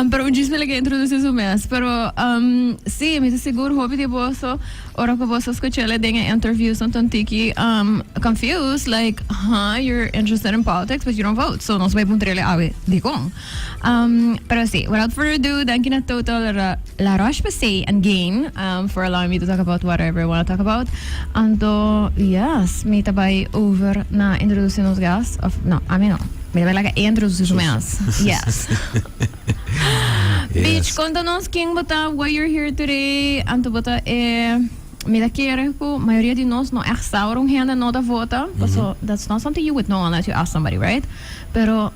Pero un djis mi laga introduci su mes. Pero si, mi ta sigur hopi di boso ora cu boso scuch'el den e interviews nan ta un tiki confused, like, huh, you're interested in politics but you don't vote. So nos bay puntr'el awe dicon. Pero si, without further ado, danki na Total La Roche-Posay and Gain for allowing me to talk about whatever I wanna talk about. Anto, yes, mi ta bay over na introduci nos guest, of no, ami no, mi ta bay laga e introduci su mes. Yes. Beach, conta nos ken bo ta, why you're here today, anto bo ta e, mi ta kere cu mayoria di nos no echt sa ora un hende no ta vota, paso that's not something you would know unless you ask somebody, right? Pero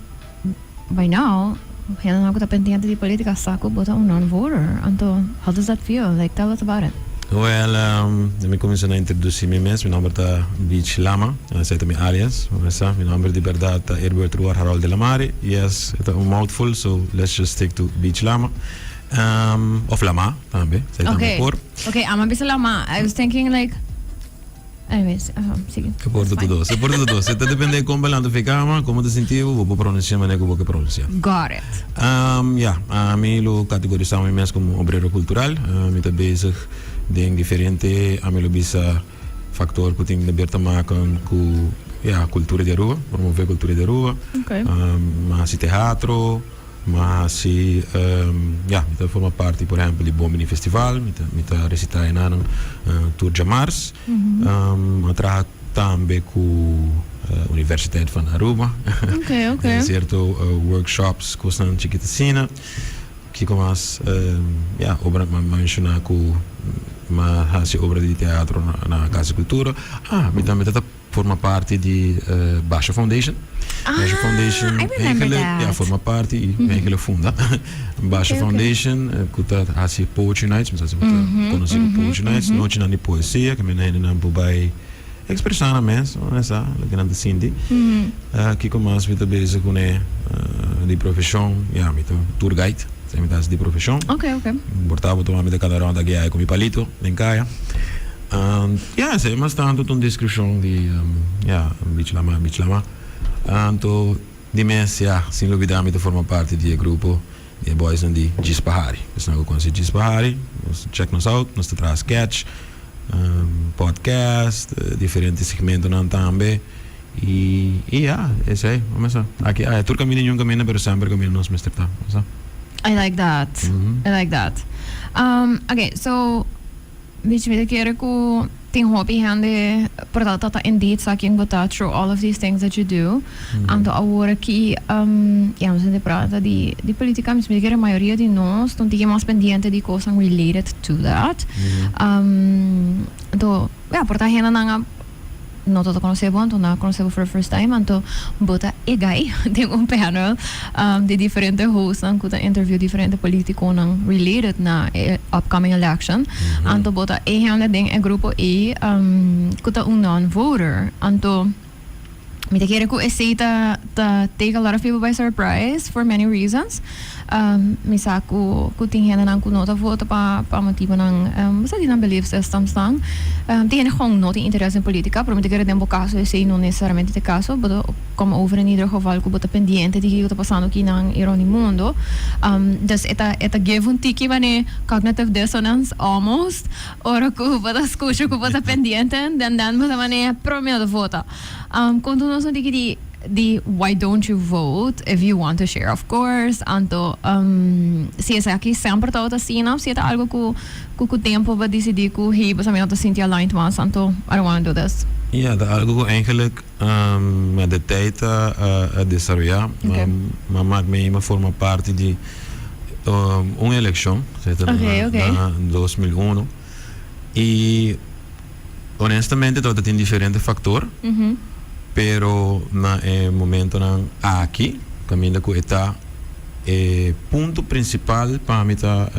by now, hendenan ku ta pendiente di politica sa ku bo ta un non-voter. Anto, how does that feel? Like, tell us about it. Well, mi kuminsá na introdusí mi mes. Mi nòmber ta Beach Lama. Esei ta mi alias. Sa, mi nòmber di bèrdat ta Erbert Ruar Harold de la Mare. Yes, e ta un mouthful, so let's just stick to Beach Lama. Òf Lama tambe, esei tambe por. Okay, amo a bisa Lama. I was thinking like. Anyways, sigui. E por ta tur dos, e por ta tur dos. E ta depende kon bo lanta fi kama, komo ta sinti bo, bo por pronunsia manera ku bo ke pronunsia. Got it. Ya, ami lo kategorisá mi mes komo obrero kultural. Mi ta bezig den diferente, ami lo bisa, faktor ku tin deber ta maken ku, ya, kultura di Aruba, promove kultura di Aruba. Mi a hasi teatro. Mi a hasi, ya, mi ta forma parti por ehempel di Bon Bini Festival, mi ta mi ta recita enanan tur djamars. Mi a traha tambe ku Universiteit van Aruba den cierto workshops, kosnan chikit asina. Kiko mas? Ya, obra, mi a menciona ku mi a hasi obra di teatro na Cas di Cultura. Ah, mi tambe ta. Forma parti di Basha Foundation. Basha Foundation I remember eigenlijk, that. ja, forma parti y eigenlijk funda. Basha Foundation ku ta hasi Poetry Nights, mi sa si bo ta konosí ku Poetry Nights, nochinan di poesia ku menen hendenan por bai ekspresá nan mes, sa, loke nan ta sinti. Kiko mas mi ta bezig kuné di profeshon? Ya, mi ta tour guide, esei mi ta hasi di profeshon. Por ta bo tuma mi ta kada rònt a guia ku mi palito den kaya. Ya, esei mas tantu ta un deskripshon di, ya, Beach Lama, Beach Lama. Anto, di mes, ya, sin lubidá mi ta forma parti di e grupo di e boysnan di Djis pa Hari. Esnan ku konosé Djis pa Hari, nos check nos out, nos ta traha sketch, podcast, diferente segmentonan tambe. I, i ya, esei, bo mester. Aki, aya, tur kaminda ñun kaminda, pero semper kaminda nos mester ta, bo sa. I like that. I like that. Okay, so. Bichi mi ta kere ku tin hopi hende por ta ta indeed sa ken bo ta through all of these things that you do. Anto awor aki ya nos hende prata di di politica mi ta kere mayoria di nos ta un tiki mas pendiente di kosnan related to that. Anto ya por ta hendenan a No ta ta conoce bo, anto nan a conoce bo for the first time, anto bo ta e guy den un panel di diferente hostnan cu ta interview diferente politiconan related na e upcoming election, anto bo ta e hende den e grupo ey cu ta un non-voter, anto mi ta kere cu esey ta ta take a lot of people by surprise for many reasons. Mi sa ku ku tin hendenan ku no ta vota pa pa motibonan bo sa di nan belief systems nan. Tin hende gewoon no tin interes den politica, pero mi ta kere den bo kaso esei no nesesariamente ta e kaso. Bo ta come over in ieder geval ku bo ta pendiente di kiko ta pasando kinan i rond di mundo. Dus e ta e ta give un tiki manera cognitive dissonance almost ora ku bo ta skucha ku bo ta pendiente den dan bo ta manera pero mi no ta vota. Konta nos un tiki di. Di why don't you vote if you want to share of course anto si esaki semper tabata asina of si e ta algo cu cu cu tempo bo a dicidi cu hey bo sa mi no ta sinti aligned mas anto I don't wanna do this. Ja, ta algo cu eigenlijk met de tijd a desaroya. Ma maak mi a forma parti di un eleccion, na 2001 y Honestamente tabata tin diferente factor, pero na e momentonan aki caminda cu e ta e punto principal pa mi ta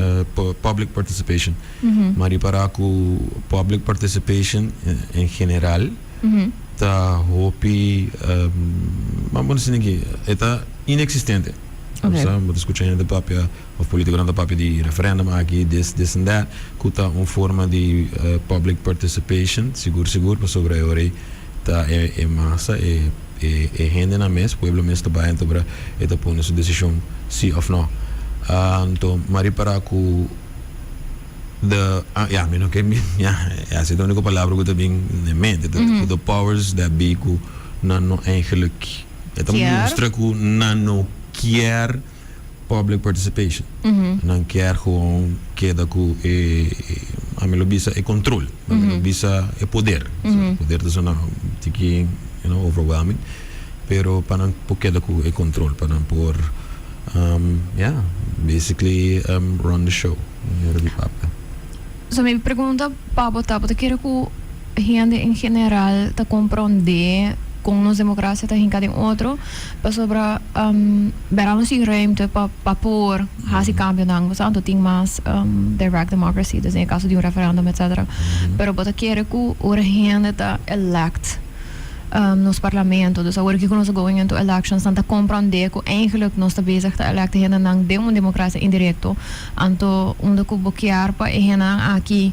public participation. Mi a ripara cu public participation en general ta hopi, ban pone asina aki, e ta inexistente. Bo ta scucha hende papia. Of politiconan ta papia di referendum aki, this, this and that, cu ta un forma di public participation, sigur sigur, pasobra e ora ei ta e e masa, e e e hendenan mes, pueblo mes ta bay anto bra e ta pone su decision si of no. Anto m'a ripara ku the, ya, mi no ke, ya, esei ta e uniko palabra ku ta bin na mente, ku the powers that be ku nan no eigenlijk, e ta mustra ku nan no kier public participation. Nan kier gewoon keda ku e, ami lo bisa e control, ami lo bisa e poder. Poder ta sona tiki, overwhelming, pero pa nan por keda ku e control, pa nan por, yeah, basically run the show, manera di papia. So mi pregunta pa bo ta, bo ta kere ku hende en general ta komprondé kon nos demokrasia ta hinka den otro? Pasobra bèrdad nos tin ruimte pa pa por hasi kambionan, bo sa, anto tin mas direct democracy, dus den e kaso di un referendum etcetera. Pero bo ta kere ku ora hende ta elect nos parlamento, dus awor ki ku nos ta going into elections, nan ta komprondé ku eigenlijk nos ta bezig ta elect hendenan den un demokrasia indirekto, anto unda ku bo kier pa e hendenan aki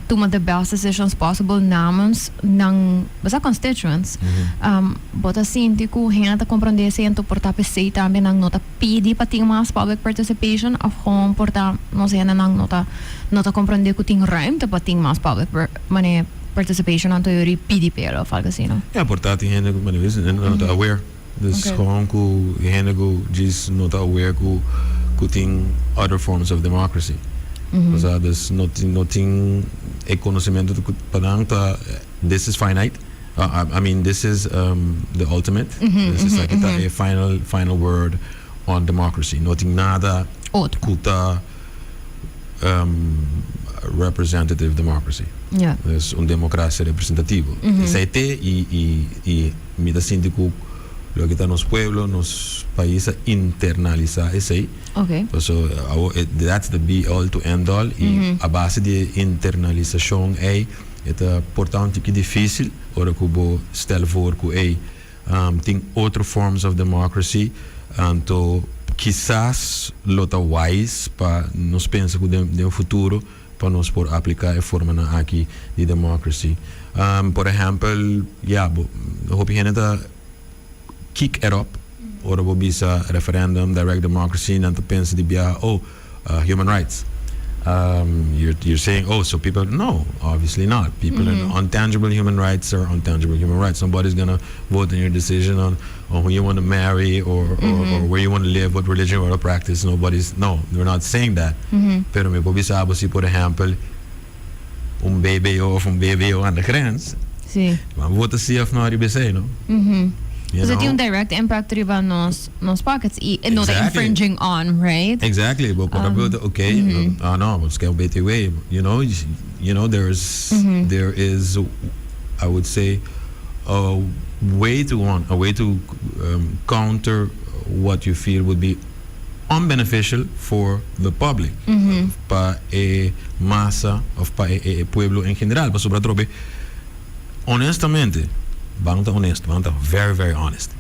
tuma the best decisions possible namens nan, bo sa, constituents. Bo ta sinti ku hende ta komprondé esei, anto por ta p'esei tambe nan no ta pidi pa tin mas public participation òf gewoon por ta nos hendenan no ta komprondé ku tin ruimte pa tin mas public mane participation, anto yori pidi p'e òf algo asina, no? Ja, por ta tin hende ku, mane bisa, hende no ta aware. Dus gewoon ku hende ku djis no ta aware ku tin other forms of democracy. Osea, dus no tin e konosementu ku pa nan ta this is finite. I mean, this is the ultimate. This is like a final final word on democracy. No tin nada otro ku ta representative democracy. Dus un demokrasia representativo. Esei te i mi ta sinti ku loke ta nos pueblo, nos pais a internalisá esei. So that's the be all to end all i a base di internalisashon ei e ta por ta un tiki difísil ora ku bo stel voor ku ei tin otro forms of democracy, anto kisas lo ta wise pa nos pensa ku den futuro pa nos por apliká e formanan aki di democracy. Por ehèmpel, ya, bo hopi hende ta kik erop ora bo bisa referendum, direct democracy, nan ta pensa di biaha, "Oh, human rights." You're saying, "Oh, so people," no, obviously not. People, untangible human rights are untangible human rights. Nobody's gonna vote on your decision on who you want to marry or where you want to live, what religion you want to practice. Nobody's, no, we're not saying that. Pero mi por bisa bo si, por ehèmpel, un BBO òf un BBO aan de grens, maar vota sí òf no riba esei, no? You Dus het know? un direct impact riba nos pockets i no ta infringing on, right? Exactly. But por ejemplo, okay, ah no, let's get BTW. There is, I would say, a way to counter what you feel would be unbeneficial for the public, pa e masa òf pa e pueblo en general. Pasobra trobe, honestamente, ban ta honesto, ban ta very, very honest.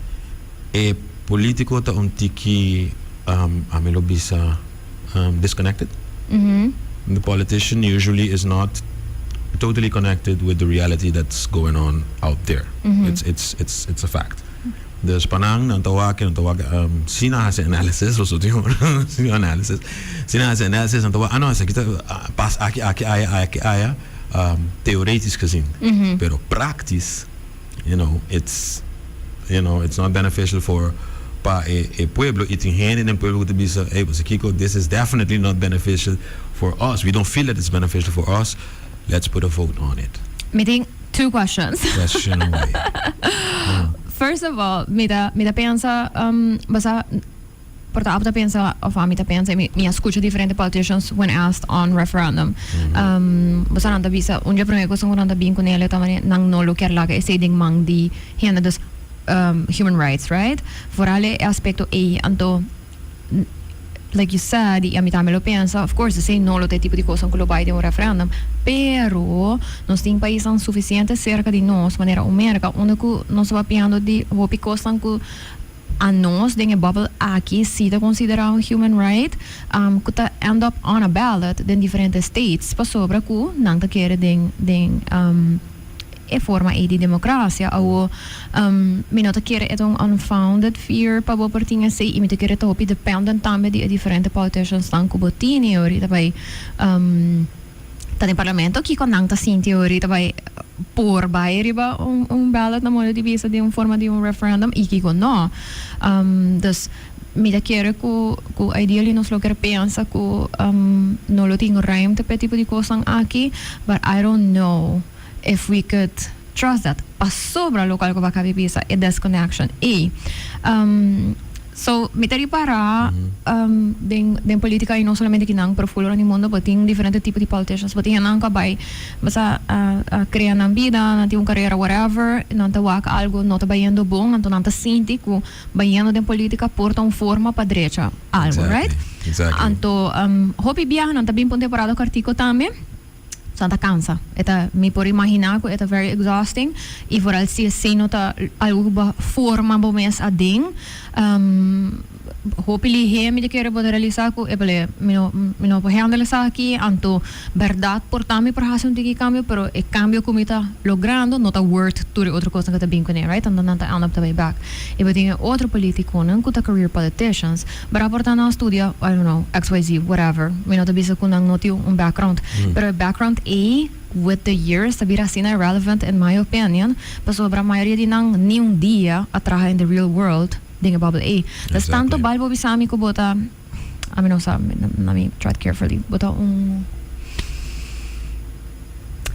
E polítiko ta un tiki, ami lo bisa, disconnected. The politician usually is not totally connected with the reality that's going on out there. It's a fact. Dus pa nan, nan ta wak, si nan hasi analysis, of so si analysis, si nan hasi analysis, nan ta wak, ah no, esaki ta pas aki, aki, aya, aki, aya, theoretisch gezien. Pero praktisch, it's not beneficial for pa e pueblo i tin hende den pueblo ku ta bisa, "Hey, kiko, this is definitely not beneficial for us. We don't feel that it's beneficial for us. Let's put a vote on it." Mi tin two questions. Question away. First of all, mi ta pensa, basta por ta pensa of mi ta pensa mi a skucha diferente politicians when asked on referendum. Basta nan ta bisa un dia promé kos ku nan ta bin kuné ta mane nan no lo kier laga esei den man di hende, dus human rights, right? Vooral e aspekto ei, anto like you said, i ami tambe lo pensa, of course, esei no lo ta e tipo di kos ku lo bai den un referendum, pero nos tin paisnan sufisiente serka di nos, manera Amerika, unda ku nos ta papiando di hopi kosnan ku a nos den e bubble aki si ta konsiderá un human right, ku ta end up on a ballot den diferente states pasobra ku nan ta kere den E forma ei di democracia. Awo mi no ta kere e ta un unfounded fear pa bo por tin esei y mi ta kere ta hopi dependent tambe di e diferente politicians nan cu bo tini ahorita bay ta den parlamento, kico nan ta sinti ahorita bay por bay riba un ballot na modo di bisa di un forma di un referendum y kico no. Dus mi ta kere cu ideally nos lo kier pensa cu no lo tin ruimte pa e tipo di cosnan aki, but I don't know if we could trust that pasobra locual cu bo a cabi bisa e disconnection ey. So mi ta ripara den politica y no solamente kinan pero full rond di mundo bo tin diferente tipo di politicians. Bo tin hendenan cu a bay basa a crea nan bida, nan tin un carera, whatever, nan ta wak algo no ta bayendo bon, anto nan ta sinti cu bayendo den politica por ta un forma pa drecha algo, right? Anto hopi biaha nan ta bin pa un temporada cortico tambe. Sa ta cansa. E ta, mi por imagina cu e ta very exhausting y vooral si esey no ta algo cu bo forma bo mes aden. Hopi lihe mi ta kere bo ta realisa cu epale mi no por handle esaki, anto berdad por ta mi por haci un tiki cambio, pero e cambio cu mi ta logrando no ta worth tur e otro cosnan cu ta bin cune, right? Anto nan ta end up ta bay back. Y bo tin e otro politiconan cu ta career politicians. Pero por ta nan studia, I don't know, XYZ, whatever. Mi no ta bisa cu nan no tin un background. Pero e background ey, with the years, ta bira asina irrelevant in my opinion. Pasobra mayoria di nan ni un dia a traha in the real world den e bubble ey. Dus tanto bal bo bisa mi cu bo ta, ami no sa, let me tread carefully, bo ta un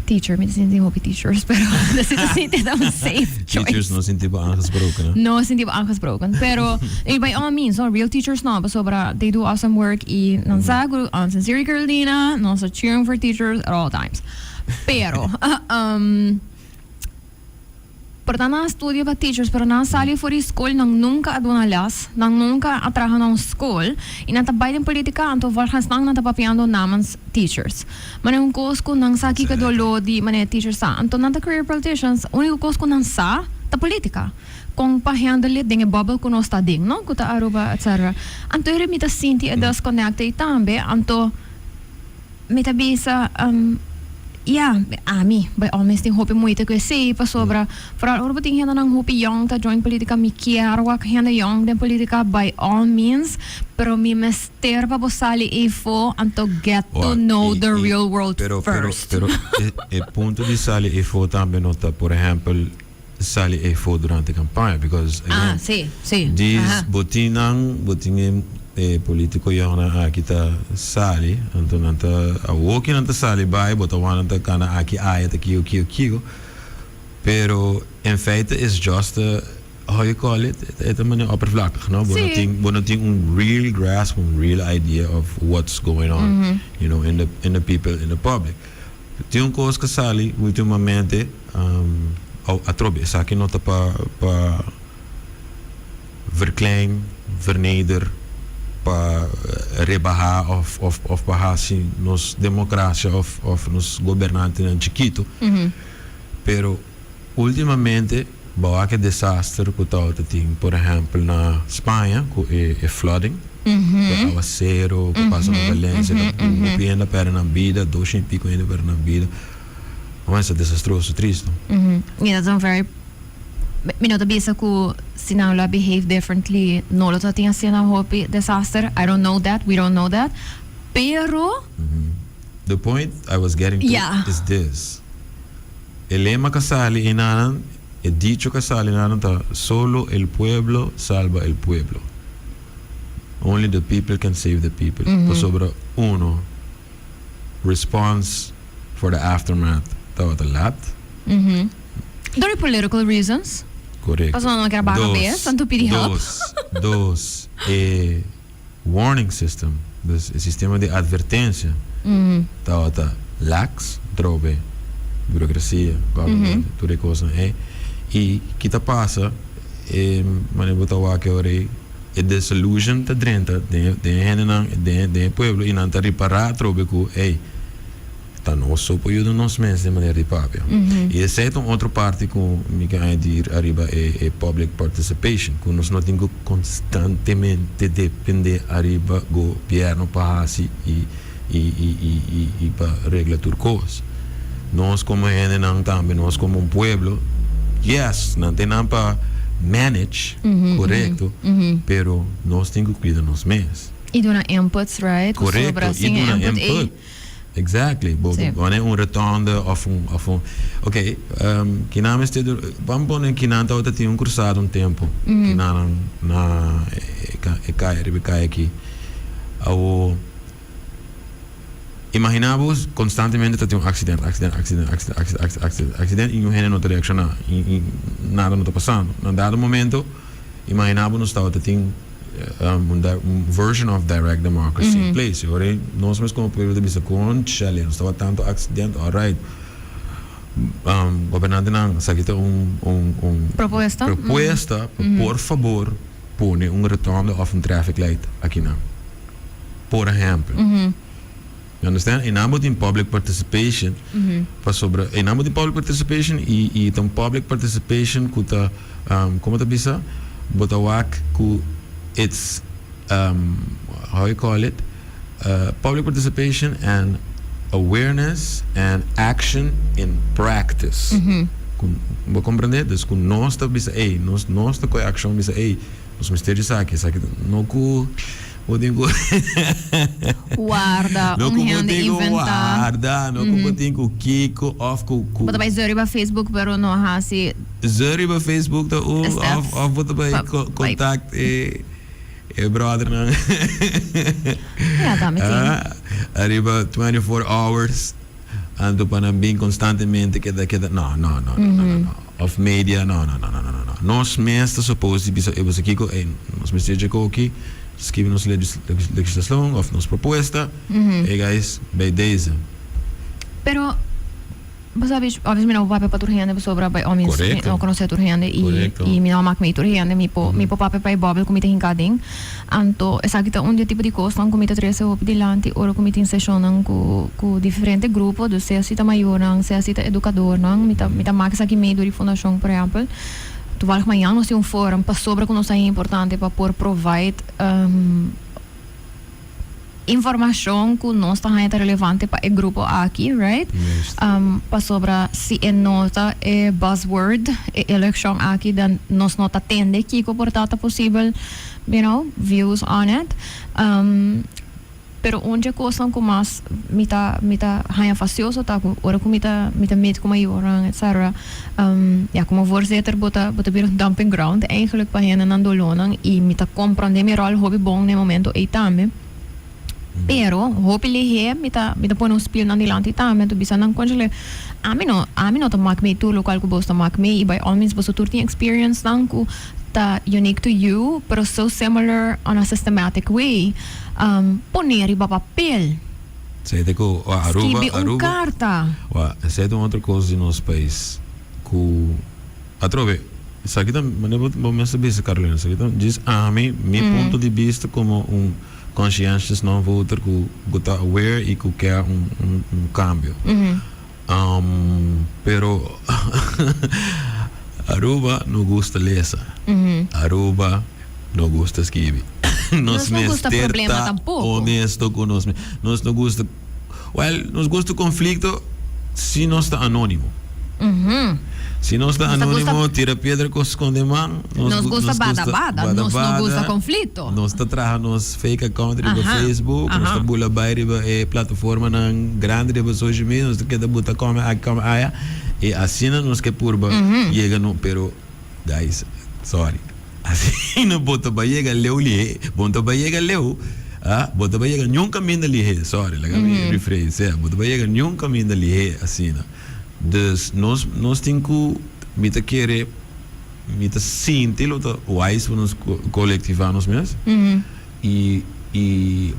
teacher, mi ta sinti hopi teachers, pero si ta sinti ta un safe choice. Teachers no sinti bo aangesproken, no? No sinti bo aangesproken, pero by all means, no, real teachers no, pasobra they do awesome work y nan sa cu Sincere Carolina nos ta cheering for teachers at all times. Pero, por ta nan a studia pa teachers, pero nan a sali for di school, nan nunca a duna les, nan nunca a traha na un school y nan ta bay den politica, anto volgens nan, nan ta papiando namens teachers. Manera un cos cu nan sa kico e dolor di manera teachers ta. Anto nan ta career politicians, unico cos cu nan sa ta politica. Con pa handle den e bubble cu nos ta den, no? Cu ta Aruba, etc. Anto eri mi ta sinti e disconnect ey tambe, anto mi ta bisa, ya, ami, by all means tin hopi moeite cu esey, pasobra vooral ora bo tin hendenan hopi yong ta join politica, mi kier wak hende yong den politica by all means, pero mi mester pa bo sali eyfo anto get to know the real world first. Pero, pero, e punto di sali eyfo tambe no ta, por ehempel, sali eyfo durante campaña, because again, Ah, si, si. These bo tin nan, bo tin e politico yongnan aki ta sali, anto nan ta, awo ki nan ta sali bai, bo ta wak nan ta cana aki aya ta kico kico kico, pero in feite is just a, how you call it, e ta manera oppervlakkig, no? Bo no tin, bo no tin un real grasp, un real idea of what's going on, in the people, in the public. Tin un cos cu sali ultimamente, atrobe esaki no ta pa verklein, verneder, pa rebaha of pa haci nos democracia of nos gobernantenan chikito, pero ultimamente bo wak e desaster cu tawata tin por ehempel na Spaña cu e flooding, cu e awacero cu pasa na Valencia, cu hopi hende a perde nan bida, 200 y pico hende a perde nan bida. Awor esta desastroso, tristo. Yeah, that's un very. Mi no ta bisa cu si nan lo a behave differently no lo ta tin asina hopi desaster. I don't know that, we don't know that. Pero. The point I was getting to is this. E lema cu a sali enanan, e dicho cu a sali enanan ta "Solo el pueblo salva el pueblo". Only the people can save the people. Pasobra uno, response for the aftermath tabata laat. Door di political reasons. Correcto. Pasobra nan no kier baha cabes, nan ta pidi help. Dos, e warning system, dus e sistema di advertencia tabata lax, trobe burocracia, government, tur e cosnan ey. Y ki ta pasa, e manera bo ta wak e ora ey, e disillusion ta drenta den e hendenan, den e pueblo y nan ta ripara atrobe cu, ey, ta nos so por yuda nos mes den manera di papia. Y esey ta un otro parti cu mi ke añadir ariba e public participation, cu nos no tin cu constantemente depende ariba gobierno pa haci y pa regla tur cos. Nos komo hendenan tambe, nos komo un pueblo, yes, nan tin nan pa manage, korekto, pero nos tin ku kuida nos mes. I duna inputs, right? Korekto, Pasobra i sin e duna input ei. input. Exactly. Bo Sí. pone un rotonde of un, of un, ok, kinan mester du, ban pone kinan tabata tin un cruzada un tempo, kinan na e, e kaya, riba e kaya aki. Awo, Imaginá bo konstantemente ta tin un aksident, aksident, aksident, aksident, aksident, aksident, aksident, aksident i un hende no ta reakshoná i i nada no ta pasando. Na dado momento, imaginá bo nos tabata tin un un version of direct democracy in place. E ora ei nos mes komo pueblo ta bisa, Conchale, nos tabata tantu aksident, alright. Gobernantenan, esaki ta un un un Propuesta. propuesta pa por fabor pone un rotonde òf un traffic light akinan. Por ehempel. You understand? Einan bo tin public participation pasobra einan bo tin public participation y y ta un public participation cu ta como ta bisa bo ta wak cu it's how you call it public participation and awareness and action in practice. Cu bo comprende? Dus cu nos ta bisa ey nos nos ta coge accion bisa ey nos mester di esaki esaki no cu Bo tin ku Warda, No un ku bo hende tin ku inventá. warda, no ku bo tin ku kiko òf ku ku Bo ta bai zeur riba Facebook pero no hasi Zeur riba Facebook ta un steps òf òf bo ta bai pa ko bai. kontakt e e bròdernan. Ja, tambe tin. Ah, ariba 24 hours anto pa nan bin konstantemente keda keda no no no no no no no. Of media no no no no no no no nos mes ta suppose di bisa e boso kiko ey nos mester dje koki skibi nos legislacion of nos propuesta ey guys bij deze. Pero bo sabi obvious mi no por papia pa tur hende pasobra by all means mi no conoce tur hende y mi no a mak mee tur hende mi por mi por papia pa e bubble cu mi ta hinca aden anto esaki ta un di e tipo di cosnan cu mi ta trece hopi dilanti ora cu mi tin sesionnan cu cu diferente grupo, dus sea si ta mayornan, sea si ta educadornan, mi ta mi ta mak esaki mee door di fundacion, por ehempel. Toevallig mañan nos tin un forum pasobra cu nos ta importante pa por provide informacion cu nos ta haña ta relevante pa e grupo aki, right? Pasobra si e no ta e buzzword, e eleccion aki, dan nos no ta tende kico por ta ta posibel, you know, views on it. Pero un dje kosnan ku mas mi ta mi ta haña fastioso ta ku ora ku mi ta mi ta meet ku mayornan etcetera ya komo voorzitter bo ta bo ta bira un dumping ground eigenlijk pa hendenan dolónan i mi ta komprondé mi ròl hopi bon na e momento ei tambe pero hopi lihé mi ta mi ta pone un spiel nan dilanti tambe anto bisa nan kònchale ami no ami no ta mak mee tur lokual ku boso ta mak mee i by all means boso tur tin experience nan ku ta unique to you pero so similar on a systematic way. Pone riba papel. Esei ta ku Aruba, Skibi un Aruba, karta. Wa, esei ta un otro kos di nos pais ku atrobe esaki ta manera bo bo mes ta bisa Carolina esaki ta djis ami mi punto di bista komo un conscientious non voter ku ku ta aware i ku ke un un un kambio. Pero Aruba no gusta lesa. Aruba no gusta skibi. Nos no gusta mester problema ta tampoco. honesto cu nos mes. Nos no gusta, well, nos gusta conflicto si nos ta anonimo. Si nos ta Nos ta gusta- anonimo, tira piedra con sconde man. Nos gusta nos bada bada, nos no gusta conflicto. Nos ta traha nos fake account riba Facebook, nos ta bula bai riba e plataformanan grandi riba social media, nos ta keda buta come aki come aya y asina nos ke purba yega no, pero guys, sorry, asina bo ta bai yega leu lihe, bo no ta bai yega leu, ah, bo ta bai yega niun kaminda lihe, sorry, laga mi rephrase, bo ta bai yega niun kaminda lihe asina. Dus nos nos tin ku mi ta kere mi ta sinti lo ta wise pa nos kolektivá nos mes i i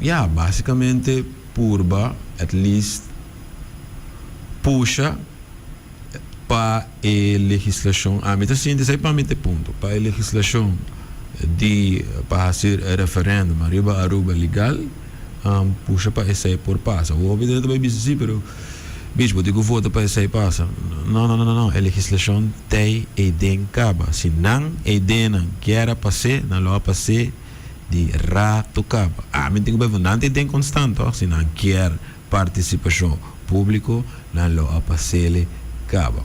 ya basikamente purba at least pusha pa e legislashon ami ta sinti esei pa mi ta e punto pa e legislashon di pa hasi referendum ariba Aruba legal pusha pa esei por pasa. Hopi ta bai bisa si pero Bish, bo tin ku vota pa esei pasa. No, no, no, no, no. E legislashon tei eiden kaba. Si nan eidennan kier a pas'é, nan lo a pas'é di rato kaba. Ami tin ku bai vota. Nan ta eiden konstant, tòg? Si nan kier partisipashon. públiko, nan lo a pas'ele kaba.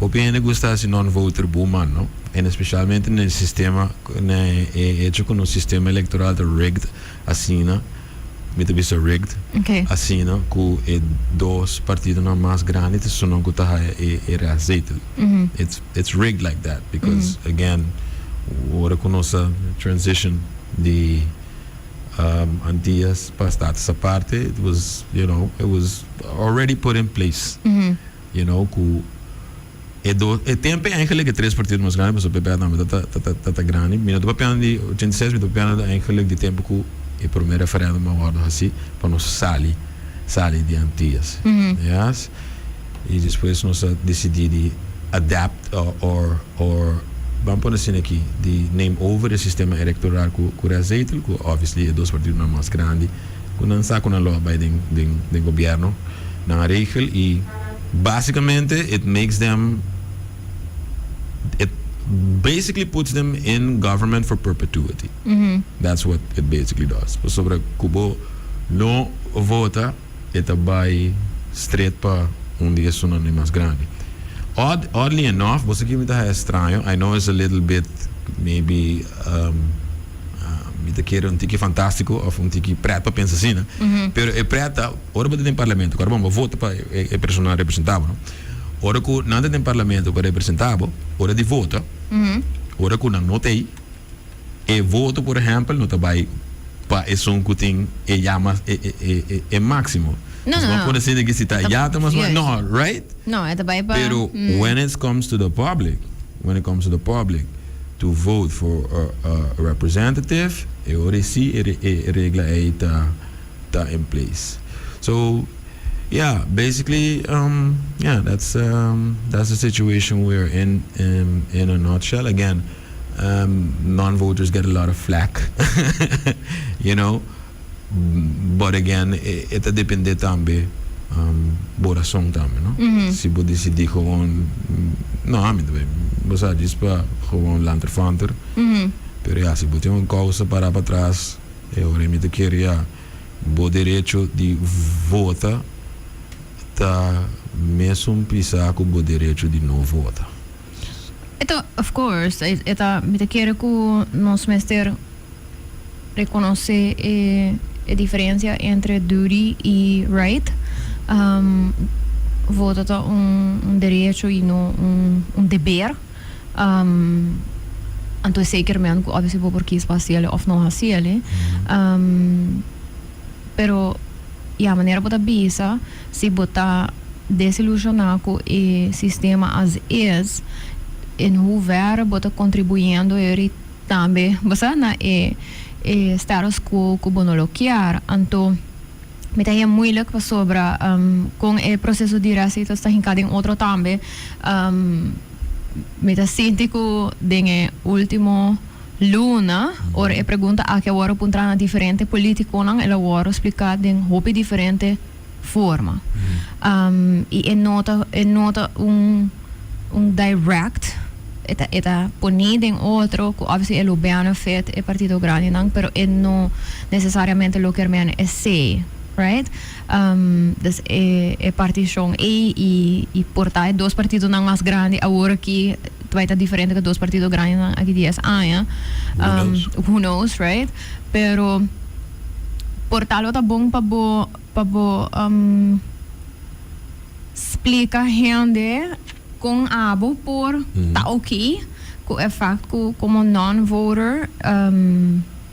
Hopi hende gusta hasi non-voter boeman, no? En especialmente na e sistema, na e hecho ku nos sistema elektoral ta rigged asina, mi ta bisa rigged, asina ku e dos partidonan mas grandi ta esunnan ku ta haya e e restzetel. It's it's rigged like that because again ora ku nos a transition di Antillas pa Status Aparte it was you know it was already put in place you know ku e dos e tempo eigenlijk e tres partido mas grandi pasobra PPA tambe ta ta ta ta grandi mi no ta papiando di 86 mi ta papiando eigenlijk di tempo ku e prome referendum a wordo hasi pa nos sali sali di Antillas yes y despues nos a decidi di adapt or or ban pone asina aki di neem over e sistema electoral ku ku restzetel ku obviously e dos partidonan mas grandi ku nan sa ku nan lo a bai den den den gobierno nan a regel y basicamente it makes them it basically puts them in government for perpetuity that's what it basically does pasobra ku bo no vota e ta bai straight pa un di esunnan di mas grandi. Odd, oddly enough, bo sa ki mi ta haya straño, I know it's a little bit maybe um, mi ta kere un tiki fantástico of un tiki pret pa pensa asina, pero e pret ta, ora bo ta den parlamento, ku ora bo vota pa e, e persona representá bo, no? Ora ku nan ta den parlamento pa representá bo, ora di vota, ora ku nan no ta ei, E voto por ehempel no ta bay pa esun cu tin e ya mas e e e e maximo. No, no, no. Por asina ki si ta ya ta mas no, right? No, e ta bay pa. Pero when it comes to the public, when it comes to the public to vote for a representative, e ora si e e regla ey ta ta in place. So yeah, basically yeah, that's that's the situation we are in in a nutshell. Again, non-voters get a lot of flack, you know, but again e ta depende tambe bo rason tambe, no? Si bo dicidi gewoon, no ami ta bay, bo sa djis pa gewoon lanterfanter, pero ya si bo tin un causa para patras e ora mi ta kere ya bo derecho di vota ta mesun pisa cu bo derecho di no vota. E ta, of course, e ta, mi ta kere ku nos mester rekonosé e e diferensia entre duty i right. Vota ta un un derecho i no un un deber. Anto esei kier men ku obviously bo por kis pa hasiel òf no hasiel. Pero ya manera bo ta bisa si bo ta desilusioná ku e sistema as is, in hoeverre bo ta kontribuyendo eri tambe bo sa na e e status quo ku bo no lo kier. Anto mi ta haña moeilijk pasobra kon e proseso di resitos ta hinká den otro tambe. Mi ta sinti ku den e último luna, ora e pregunta aki a wòrdu puntrá na diferente polítikonan, el a wòrdu spliká den hopi diferente forma. I e no ta, e no ta un, un direct, e ta, e ta poní den otro ku obviously e lo benefit e partido grandinan, pero e no nesesariamente lo kier mene esei, right? Dus e, e partishon ei i, i por ta e dos partidonan mas grandi awor aki ta bai ta diferente ku e dos partido grandinan aki 10 aña. Who knows? Who knows, right? Pero por ta lo ta bon pa bo, pa bo splika hende kon abo por ta oké ku e fakt ku komo non-voter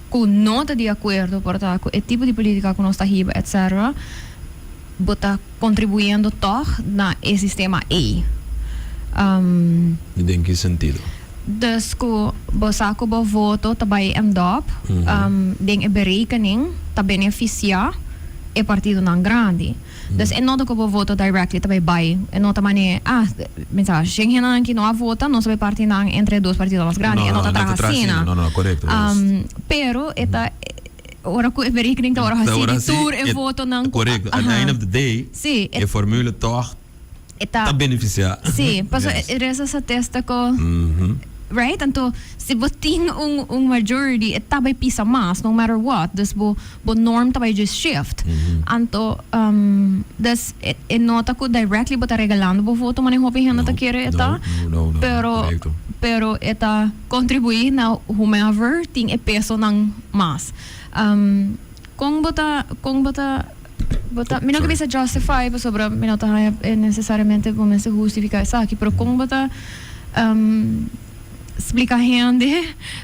ku no ta di akuerdo por ta ku e tipo di politika ku nos ta hiba etc. Bo ta kontribuyendo tòg na e sistema ei. I den ki sentido? Dus ku bo sa ku bo voto ta bai end up den e berekening ta benefisiá e partidonan grandi. Dus e no ta ku bo voto directly ta bai bai. E no ta mane, ah, mi sa, shen hendenan ki no a vota, nos ta bai parti nan entre e dos partido mas grandi. E no ta traha asina. No, no, korekto. Pero e ta, ora ku e berekening ta ora hasi di tur e votonan ku. Korekto. At the end of the day, e formule tòg ta benefisiá. Sí, pasobra e resa statistiko. Right? Anto, si bo tin un majority, e ta bay pisa mas, no matter what. Dus bo norm ta bay just shift. Anto, dus e no ta cu directly bo ta regalando bo voto manera hopi hende ta kere e ta. No, Pero, correcto. Pero e ta contribui na whomever tin e pesonan mas. Con bo ta, mi no Sorry. Bisa justify pasobra mi no ta haya necesariamente bo mester justifica esaki, pero con bo ta splica hende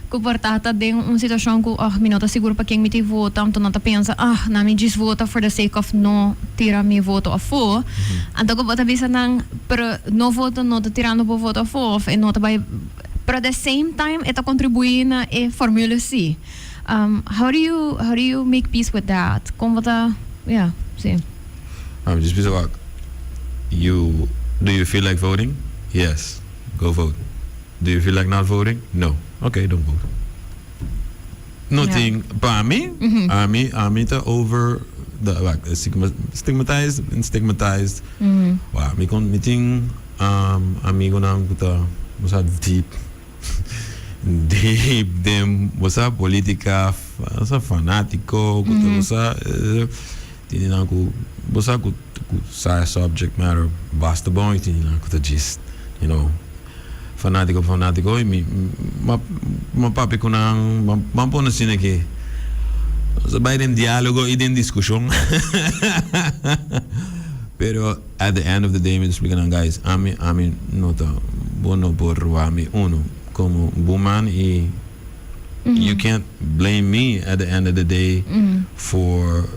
cu por ta ta den un situacion cu, oh, mi no ta sigur pa ken mi ta vota, anto nan ta pensa, ah, na mi djis vota for the sake of no tira mi voto afo. Anto cu bo ta bisa nan, pero no voto no ta tirando bo voto afo, of e no ta bay, pero at the same time e ta contribui na e formule si. How do you make peace with that? Con bo ta, yeah, si. Just bisa wak. You do you feel like voting? Yes. Go vote. Do you feel like not voting? No. Okay, don't vote. Nothing. Pa mi, ami ta over the like stigmatized and stigmatized. Wow, mi tin amigonan cu ta, bo sa, deep deep den, bo sa, politica, bo sa, fanatico, cu ta, bo sa, tin nan cu, bo sa, cu sa subject matter basta bon y tin nan cu ta just fanatico fanatico y mi m'a papia cu nan, m'a pone asina ki nos a bay den dialogo y den discusion, pero at the end of the day mi ta splica nan, guys, ami no ta, bo no por roba mi uno como woman y you can't blame me at the end of the day for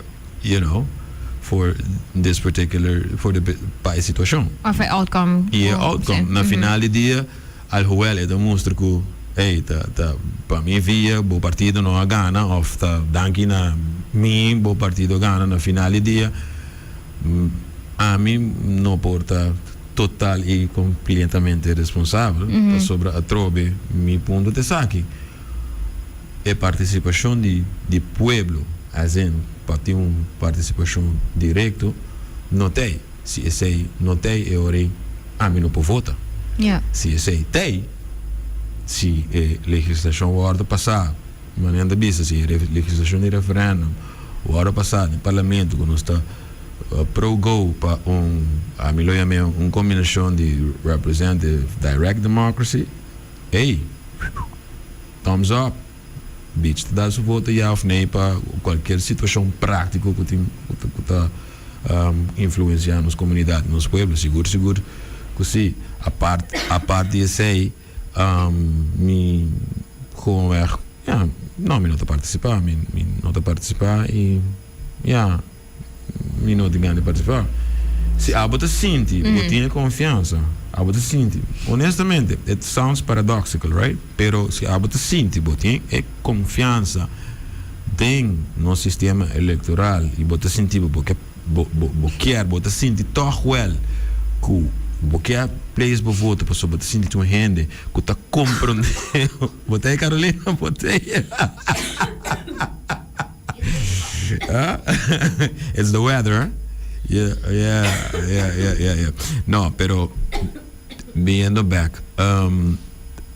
this particular, for the pa e situacion. Of e outcome. Y e outcome. Na final di dia, alhoewel e ta mustra cu, hey, ta pa mi via bo partido no a gana of ta danki na mi bo partido gana, na final di dia, ami no por ta total y completamente responsabel pasobra atrobe mi punto ta esaki. E participacion di pueblo, as in pa tin un participacion directo, no t'ey. Si esey no t'ey, e ora ey ami no por vota. Si esey t'ey, si e legislacion wordo pasa, manera nan ta bisa, si e legislacion di referendum wordo pasa den parlamento cu nos ta pro go pa un, ami lo yam'e un combinacion di representative direct democracy, ey, thumbs up. Beach ta da su voto ja of nee pa cualkier situacion practico cu tin cu ta influencia nos comunidad, nos pueblo. Sigur sigur cu si. Apart di esey, mi gewoonweg, ja, no, mi no ta participa, mi no ta participa y ja, mi no tin gana di participa. Si abo ta sinti, bo tin e confiansa, abo ta sinti, honestamente, it sounds paradoxical, right? Pero si abo ta sinti, bo tin e confiansa den nos sistema electoral y bo ta sinti bo ke bo kier, bo ta sinti toch wel cu bo kier place bo voto pasobra bo ta sinti tin un hende cu ta comprende. Bo ta e Carolina, bo ta e. It's the weather, huh? Yeah. No, pero biniendo back,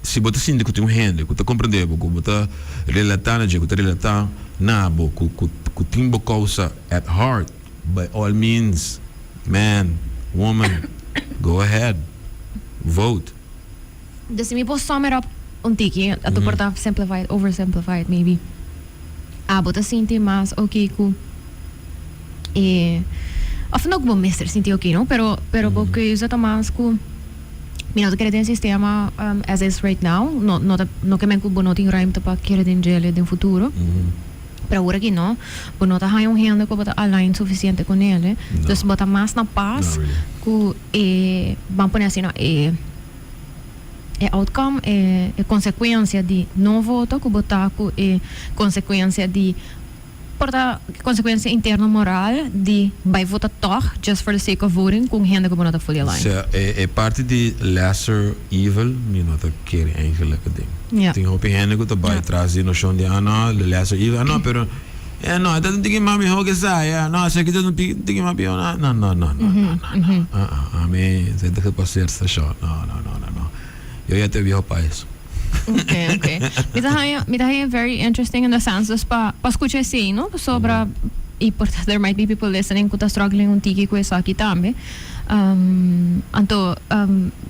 si bo ta sinti cu tin un hende cu ta comprende bo, cu bo ta relata na dje, cu ta relata na bo, cu tin bo causa at heart, by all means, man, woman, go ahead, vote. Dus si mi por sum it up un tiki, a por ta simplified, oversimplified maybe. Abo ta sinti mas okay cu e, of no cu bo mester sinti okay, no, pero bo keuze ta mas cu mi no ta kere den sistema as is right now, no ta no ke men cu bo no tin ruimte pa kere den djele den futuro. Pero awor aki no, bo no ta haya un hende cu bo ta align suficiente cu nele. No. Dus bo ta mas na paz Not really. Cu e, ban pone asina, e outcome, e consecuencia di no voto cu bo ta cu e consecuencia di por ta consecuencia interno moral di bay vota toch just for the sake of voting cu un hende cu bo no ta fully aligned. Sea, e parti di lesser evil mi no ta kere eigenlijk e ding. Tin hopi hende cu ta bay tras di nocion di, ah no, the lesser evil, ah no, pero no, e ta un tiki mas miho cu esai, ah no, esaki ta un tiki mas pior, no, no, no, no, no, no, ah ah, ami esei ta gepasseerd station, no, no, no, no, no, yo ya ta viejo pa eso. Okay. Mi ta haya very interesting in the sense dus pa scucha esey, no? Sobre y por there might be people listening cu ta struggling un tiki cu esaki tambe. Anto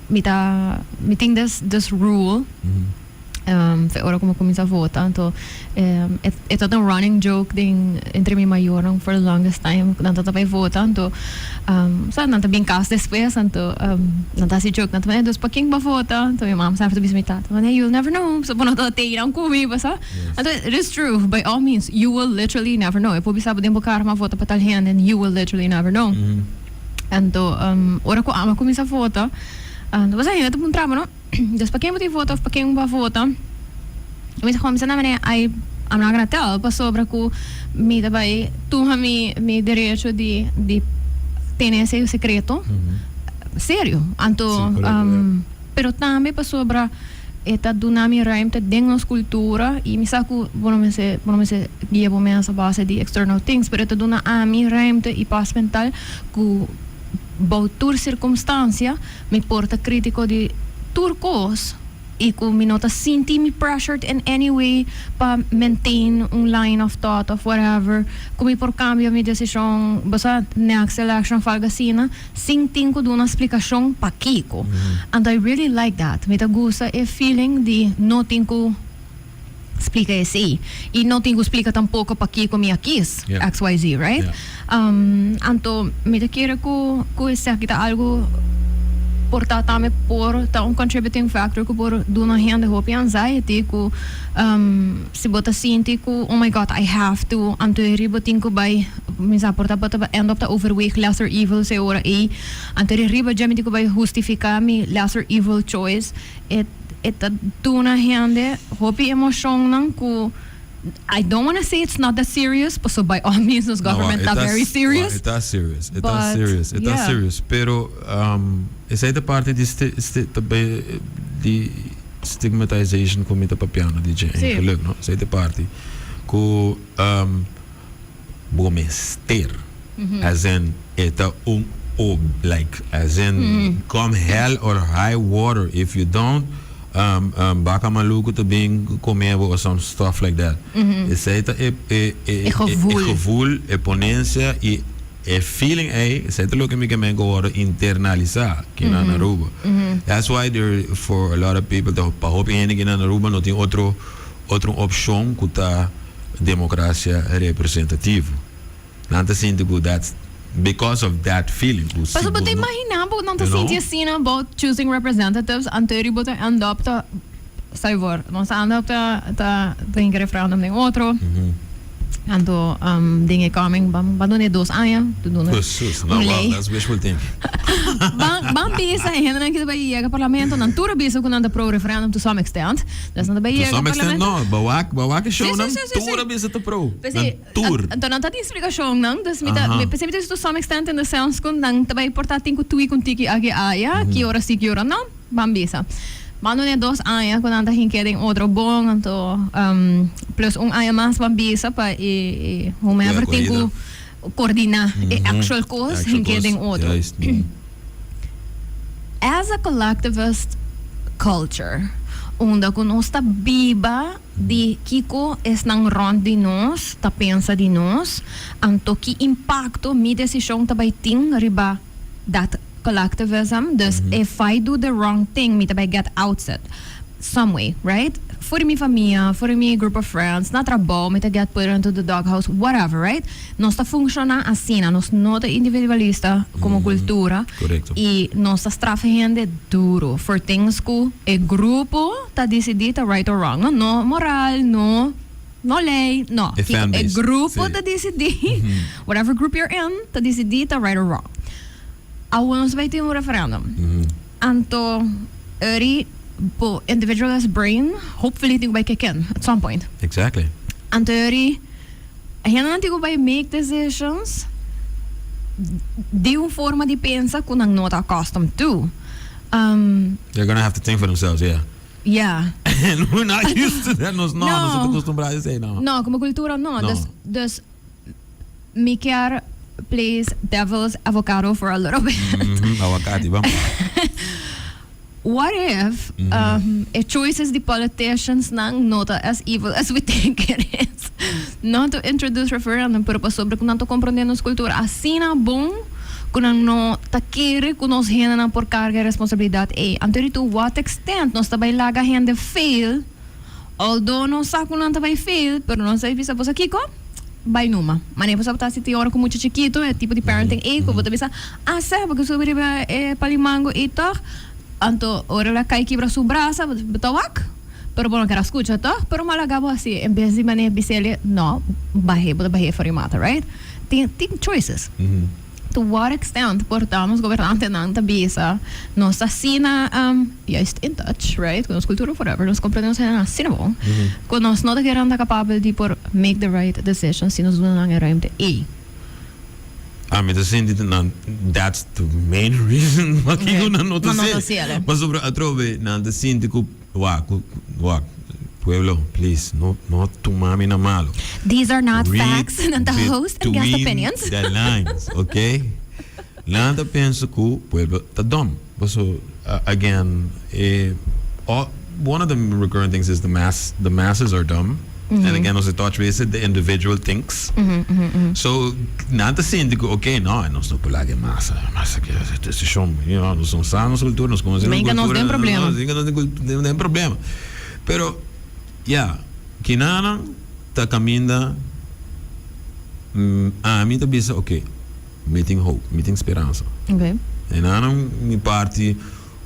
mi tin this rule fe ora cu mi a cuminsa vota. Anto e ta un running joke entre mi mayornan for the longest time. Nan ta bay vota, anto sa nan ta bin cas despues, anto nan ta haci joke, nan ta dus pa ken bo a vota? Anto mi mama semper ta bisa mi tata, "Hey, you'll never know." So bo no ta tey nan cu mi, basa. Anto it is true, by all means, you will literally never know. E por bisa bo den bo cara m'a vota pa tal hende and you will literally never know. Anto ora cu ami a cuminsa vota, anto basa hende ta puntra bo, no? Dus pa ken bo tin vota of pa ken bo a vota? Mi ta cuminsa na manera I'm not gonna tell pasobra cu mi ta bay tuma mi derecho di tene ese secreto serio. Anto pero tambe pasobra e ta duna mi ruimte den nos cultura y mi sa cu bo no mester guia bo mes a base di external things, pero e ta duna ami ruimte y paz mental cu bou tur circunstancia mi por ta critico di tur cos y cu mi no ta sinti mi pressured in any way pa maintain un line of thought of whatever, cu mi por cambia mi decision, basa, next election of algo asina, sin tin cu duna explicacion pakico. And I really like that. Mi ta gusta e feeling di no tin cu splica esey y no tin cu splica tampoco pakico mi a kies XYZ, right? Anto mi ta kere cu esaki ta algo por ta tambe por ta un contributing factor cu por duna hende hopi anxiety cu si bo ta sinti cu, "Oh my God, I have to," anto eri bo tin cu bay mi sa por ta bo ta end up ta overweeg lesser evils e ora ey, anto eri riba dje mi tin cu bay hustifica mi lesser evil choice. E ta duna hende hopi emocionnan cu I don't want to say it's not that serious, so by all means nos government no, ta very serious. It ta serious, it ta serious, it ta serious. Pero esey ta parti di stigmatization cu mi ta papiando di dje, eigenlijk, no? Esey ta parti cu bo mester, as in e ta un ob like as in come hell or high water, if you don't, baka maluku ta bin come bo or some stuff like that. Esey ta e E gevoel. E gevoel, e ponencia y e feeling ey, esey ta loke mi ke men cu wordo internalisa aki na Aruba. That's why there for a lot of people, ta pa hopi hende aki na Aruba no tin otro opcion cu ta democracia representativo. Nan ta sinti cu that's because of that feeling cu si Paso bo bo ta no imagina bo nan ta you know? sinti asina about choosing representatives, anto bo ta end up ta stel nos end up ta hinca referendum den otro. Anto den e coming ban duna 2 aña tu duna Jesus, no, un well, ley. That's wishful thinking. Ban bisa hende nan kita bay yega parlamento, nan tur a bisa cu nan ta pro referendum to some extent. Dus nan ta bay To yega some extent parlamento. no, bawak show Si, nan si. tur a bisa ta pro. Pues Nan si, tur. Anto nan ta tin explicacion nan, dus mi ta mi pensei mi ta to some extent in the sense cu nan ta bay porta tin cu tui con tiki aki aya, ki ora si, ki ora no, ban bisa. Ban duna 2 aña cu nan ta hinke den otro bon, anto plus un aña mas ban bisa pa e whomever tin cu coordina e actual cos Actual hinke cos, den otro. Juist. As a collectivist culture, unda cu nos ta biba di kico esnan rond di nos ta pensa di nos, anto ki impacto mi decision ta bay tin riba that collectivism. Dus if I do the wrong thing, mi ta bay get outside some way, right? For mi famia, for mi group of friends, na trabou, mi ta get put into the doghouse, whatever, right? Nos ta funciona asina, nos no ta individualista como cultura. Corecto. Y nos ta straf hende duro for things cu e grupo ta decidi ta right or wrong. No, no moral, no ley, no. E fan E base, grupo si. ta decidi, whatever group you're in, ta decidi ta right or wrong. Awor nos bay tin un referendum. Anto, eri, bo individualist brain, hopefully tin cu bay kick in at some point. Anto eri, hende nan tin cu bay make decisions di un forma di pensa cu nan no ta accustomed to. They're gonna have to think for themselves, yeah. And we're not used to that. Nos no, No. nos ta acostumbra na esey, no. No, como cultura no. No. Dus mi kier play devil's avocado for a little bit. Aguacate, vamos. What if e choices di politicians nan no ta as evil as we think it is? Not to introduce referendum, pero pasobra ku nan ta komprondé nos kultura asina bon ku nan no ta kere ku nos hendenan por karga e responsabilidat ei. Anto di to what extent nos ta bai laga hende fail, although nos sa ku nan ta bai fail, pero nos ta bisa boso kiko? Bai numa. Manera boso ta hasi tin ora ku mucha chikitu, e tipo di parenting ei ku bo ta bisa, ah seh, bo ke subi riba e pali mango ei tòg? Anto ora el a kai kibra su brasa, bo ta wak, pero bo no ker a skucha tòg, pero malaga bo hasi en bes di manera bis'el, no, bah'é, bo ta bah'é for di mata, right? Tin tin choices. To what extent por ta nos gobernantenan ta bisa nos ta asina juist in touch, right, ku nos kultura of whatever, nos komprende nos hendenan asina bon, ku nos no ta kere anda kapabel di por make the right decision si nos duna nan e ruimte ei. Ami ta sinti nan that's the main reason pakiko nan no ta hasié. Pasobra atrobe nan ta sinti ku wak wak pueblo please no no tuma mi na malo. These are not facts nan ta host and guest opinions. Read between the lines ok. Nan ta pensa ku pueblo ta dom. Paso again e one of the recurrent things is the mass the masses are dumb. And again nos e touch base the individual thinks. So nan ta sinti ku ok no nos no por laga e masa e masa ke hasi desishon you know nos no sa nos kultura nos konosé nos Menga nos kultura den problema. nos menga nos den problema. Pero ya kinanan ta kaminda ami ta bisa ok mi tin hope mi tin speransa. E nan mi parti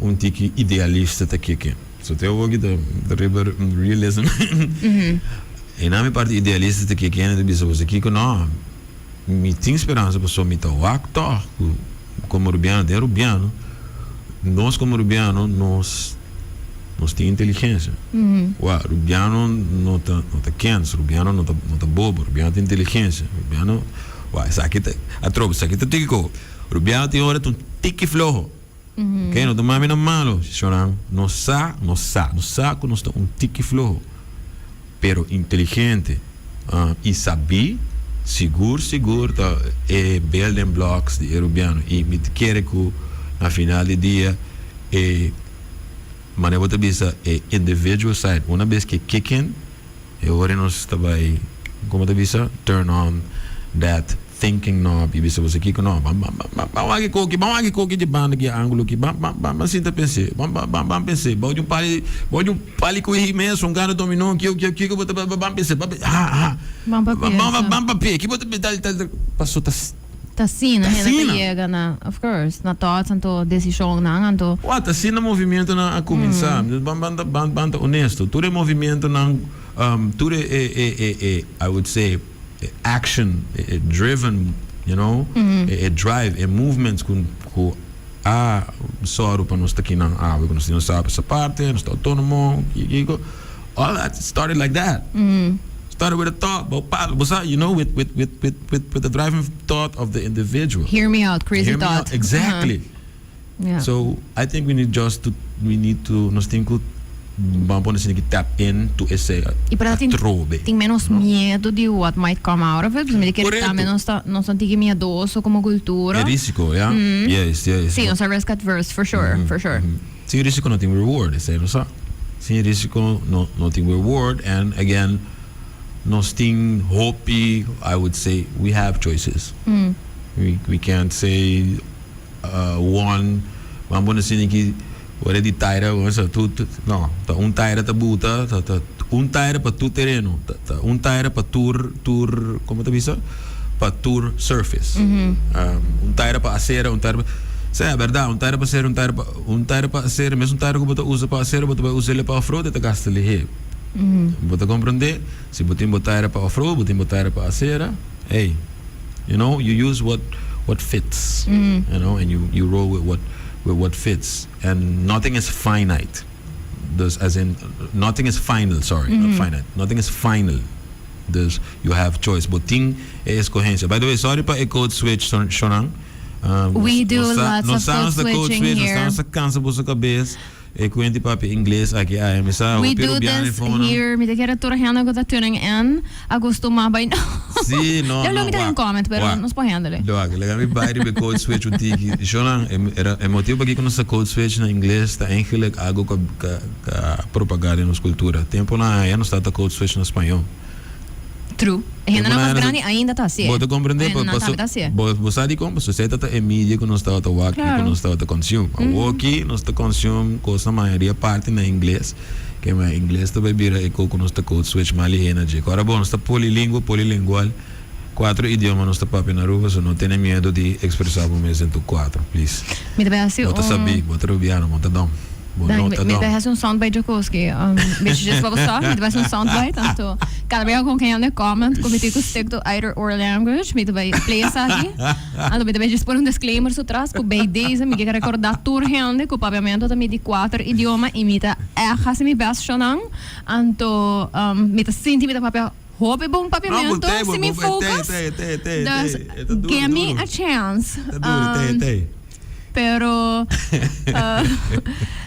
un tiki idealista ta keke. So te awor ki ta riba realism. E nan mi parti idealista ta keke en ta bisa boso kiko no mi tin speransa paso mi ta wak tog ku komo rubiano den rubiano nos komo rubiano nos nos tin inteligensia. Wak rubiano no ta no ta kens rubiano no ta no ta bobo rubiano tin inteligensia rubiano wak esaki ta atrobe esaki ta tiki koko rubiano tin ora ta un tiki floho. Ok, no ta mami na malo, shornan. Nos sa, nos sa, nos sa ku nos ta un tiki floho, pero inteligente i sabí, sigur sigur ta e building blocks di e rubiano. I mi ta kere ku na final di dia e manera bo ta bisa e individual side una bes ke kick in, e ora nos ta bai, komo ta bisa, turn on that. Thinking knob i bisa boso kiko no ban ban ban ban wak e koki ban wak e koki dje banda ki angulo ki ban ban ban ban sinta pens'é ban ban ban ban pens'é bou di un pali bou di un pali ku hi mes un gana dominó kiko kiko kiko bo ta ban ban pens'é ban ha ha Ban pa ban pensa. ban papia ki bo ta tal tal paso ta Ta asina Ta hende ta asina. yega na of course na thoughts anto desishonnan anto. Wak ta asina movimientonan a kuminsá ban ban ta ban ban ta honesto tur e movimientonan tur e e e e I would say. E action, e driven, you know, e drive, e movements ku ku a sòru pa nos ta kinan awe, ku nos tin nos sa aparte, nos ta outónomo, kiko kiko, all that started like that. Started with a thought, bo pa, bo sa, you know, with with with with with with the driving thought of the individual. Hear me out, crazy Hear me thought. out, exactly. Yeah. So I think we need just to we need to nos tin ku ban pone asina ki tap in to esei Y pero tin, atrobe. tin menos no? miedo di what might come out of it. Mi kere Correcto. tambe nos ta nos ta tiki miedoso como cultura. E risico, ya. Yes, yes. Sí, nos ta risk adverse for sure, for sure. Sin risico no tin reward, esei nos sa. Sin risico no no tin reward and again nos tin hopi, I would say we have choices. We we can't say One, ban pone asina ki ora di taira sa tu tu no ta un taira ta buta ta ta un taira pa tur tereno ta ta un taira pa tur tur como ta bisa pa tur surface un taira pa acera un taira pa sea berdad un taira pa acera un taira pa un taira pa acera mes un taira ku bo ta usa pa acera bo ta bai us'el pa off-road e ta gasta lihé bo ta comprende si bo tin bo taira pa off-road bo tin bo taira pa acera ey. You know, you use what what fits. You know, and you you roll with what with what fits. And nothing is finite. Dus as in nothing is final, sorry, not finite. Nothing is final. Dus you have choice. Bo tin e escogencia. By the way, sorry pa e code switch, Shonan. We do lots of code switching here. Nos ta cansa boso cabes. E cuenti papia ingles aki aya mi sa We hopi do rubiano this fono. here. Mi ta kere tur hende cu ta tuning in a costuma by now. Si, no, no, no, mi un comment, pero nos por handle. Wak, laga mi bai riba code switch un tiki. Shonan, e motivo pa nos code switch na ingles ta eigenlijk algo cu a propaga den nos cultura. Tempo nan ya nos ta code switch na spaño. True. Hende mas grandi ainda ta asina. Bo ta comprende? Bo sabi con? Sociedad ta e media cu nos ta wak, cu nos ta consume. Aki nos ta consume cos na mayoria parti na ingles. Cu na ingles ta bira e cu nos ta code switch mas lihe na dje. Awor bon, nos ta polilingüe, polilingual. Cuatro idioma nos ta papia na Aruba, so no tene miedo di expresa bo mes den tur cuatro, please. Mi ta hasi Bo ta sabi, bo ta rubiano, bo ta dom. Bo no ta Mi dom. ta hasi un soundbite Jacoski. Beetje just pa bo mi ta hasi un soundbite. Anto, cada vez cu hende comment, cu mi tin cu stick to either or language, mi ta bay play esaki. Anto mi ta bay just pone un disclaimer so tras, cu bij deze mi kier recorda tur hende cu papiamento ta mi di cuatro idioma y mi ta echt hasi mi best shonan. Anto, mi ta sinti mi ta papia hopi bon papiamento, si mi focus. Dus, give me a chance. Pero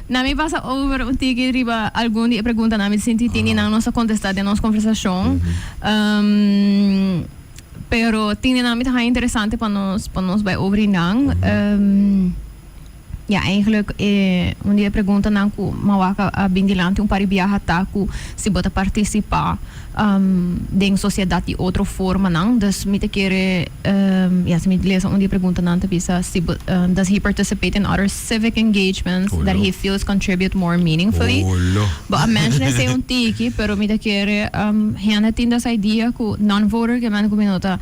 na mi pasa over un tiki riba algun di e preguntanan mi sinti tin di nan nos a contesta den nos conversacion. Pero tin di nan mi ta haña interesante pa nos bai over di nan. Ja, eigenlijk un di e preguntanan cu m'a wak a bin dilanti un par di biaha ta cu si bo ta participa den sociedad di otro formanan. Dus mi ta kere, ja, si mi lesa un di e preguntanan ta bisa si bo, does he participate in other civic engagements that he feels contribute more meaningfully? Bo a menciona esey un tiki, pero mi ta kere hende tin des idea cu non-voter ke men cu mi no ta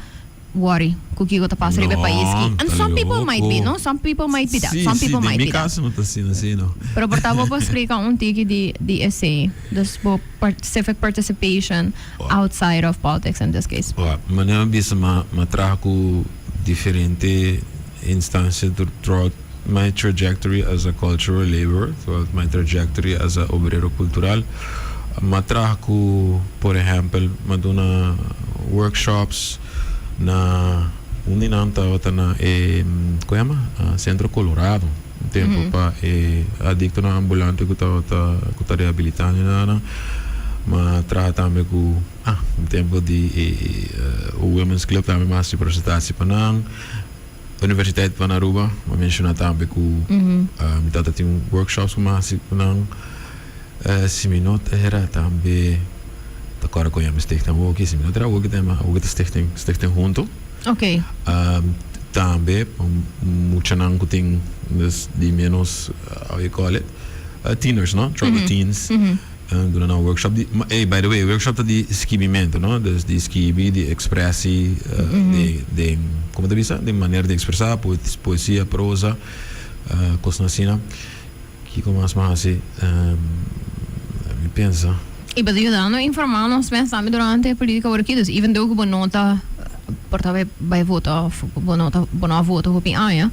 worry cu kico ta pasa riba e pais ki. And some people might be, no? Some people might be that. Some people might be that. Mi caso no ta asina, asina, no. Pero por ta bo por splica un tiki di esey. Dus bo civic participation outside of politics in this case. Well, manera mi bisa m'a traha cu diferente instancia throughout my trajectory as a cultural laborer, throughout my trajectory as a obrero cultural. M'a traha cu, por ehempel, m'a duna workshops na un di nan tabata na e, con yama? Centro Colorado, un tempo pa e adictonan ambulante cu tabata cu ta rehabilitando nan. M'a traha tambe cu, un tempo di e Women's Club tambe m'a haci presentatie pa nan. Universiteit van Aruba, m'a menciona tambe cu mi tata tin workshops cu m'a haci cu nan. Si mi no ta era tambe, ta acorda con yama stichting awoki, si mi no ta era awoki ta yama awoki ta stichting, stichting Hunto. Tambe pa muchanan cu tin dus di menos, how you call it, tieners no, troubled teens. Duna nan workshop di, ey by the way workshop ta di skibimento no, dus di skibi, di expressie, di di como ta bisa di manera di expresa, poesia, prosa, cosnan asina. Kico mas mi a haci? Mi pensa. Y bo ta yuda nos informa nos mes tambe durante e politica awor aki, dus even though cu bo no ta por ta bay vota of bo no ta bo no a vota hopi aña,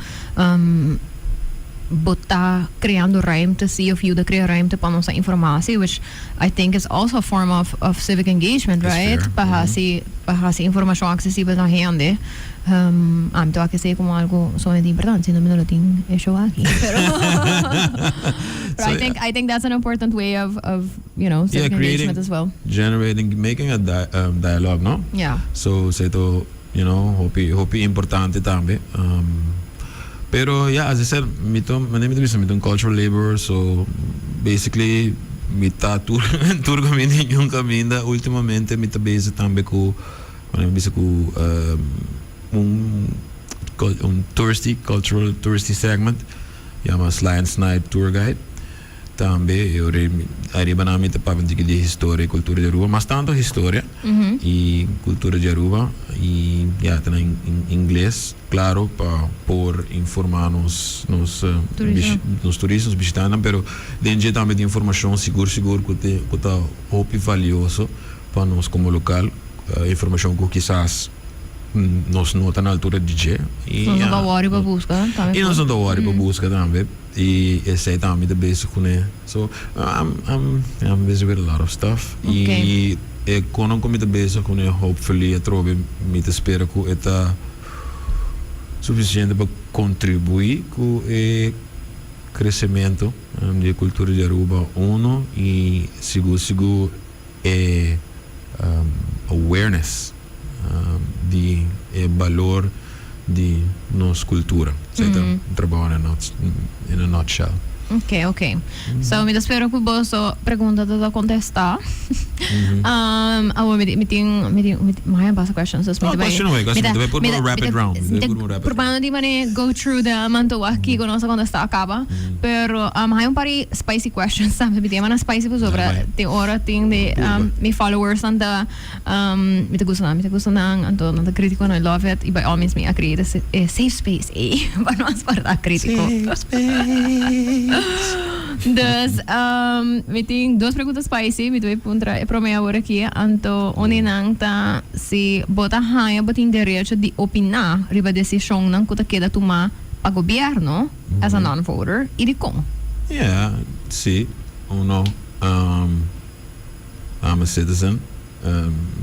bo ta creando ruimte si of yuda crea ruimte pa nos ta informa si, which I think is also a form of civic engagement, right? Pa haci informacion accesibel na hende. Ami ta wak esey como algo sumamente importante, si no mi no lo tin e show aki. Pero I think that's an important way of civic creating, engagement as well. Generating, making a dialogue, no? Yeah. So, esey ta, hopi, hopi importante tambe. Pero, yeah, as I said, mi ta, mi ta bisa, mi ta un cultural laborer, so basically mi ta tur, tur caminda y un caminda. Ultimamente mi ta bezig tambe cu, mi bisa cu un touristy, cultural touristy segment, yama Sly and Snide Tour Guide. Tambe, ariba nan mi ta papia un tiki di historia y cultura di Aruba, mas tanto historia y cultura di Aruba y ya ta na ingles, claro, pa por informa nos Turista. Nos turistas, nos bishitantenan, pero den dje tambe tin informacion sigur sigur cu ta hopi valioso pa nos como local, informacion cu kisas nos no ta na altura di dje. Y Nos no ya, ta worry pa busca tambe y nos por. No ta worry pa busca tambe. Y esey tambe ta bezig cu ne. So, I'm busy with a lot of stuff. Y e cono cu mi ta bezig cu ne, hopefully, atrobe mi ta spera cu e ta suficiente pa contribui cu e crecemento di e cultura di Aruba, uno, y sigur sigur e awareness. Di e balor di nos cultura. Esey ta un trabou in a nutshell. Ok. So mi ta spera cu boso pregunta ta contesta. Awor mi tin mi tin mi tin maya basta questions dus mi ta bay. Question away, question. Mi ta bay pur un rapid round. Mi ta probando di mane go through them anto wak kico nos a contesta caba. Pero hay un par di spicy questions tambe. Mi tin e mana spicy pasobra tin ora tin di mi followers nan ta Mi ta gusta nan, mi ta gusta nan, anto nan ta critico, I love it, y by all means mi a create e safe space ey pa nos por ta critico. Safe space. Dus, mi tin dos pregunta spicy, mi ta bay puntra e prome awor aki, anto un di nan ta si bo ta haña bo tin derecho di opina riba decisionnan cu ta keda tuma pa gobierno as a non-voter y dicon? Yeah, si o no. I'm a citizen,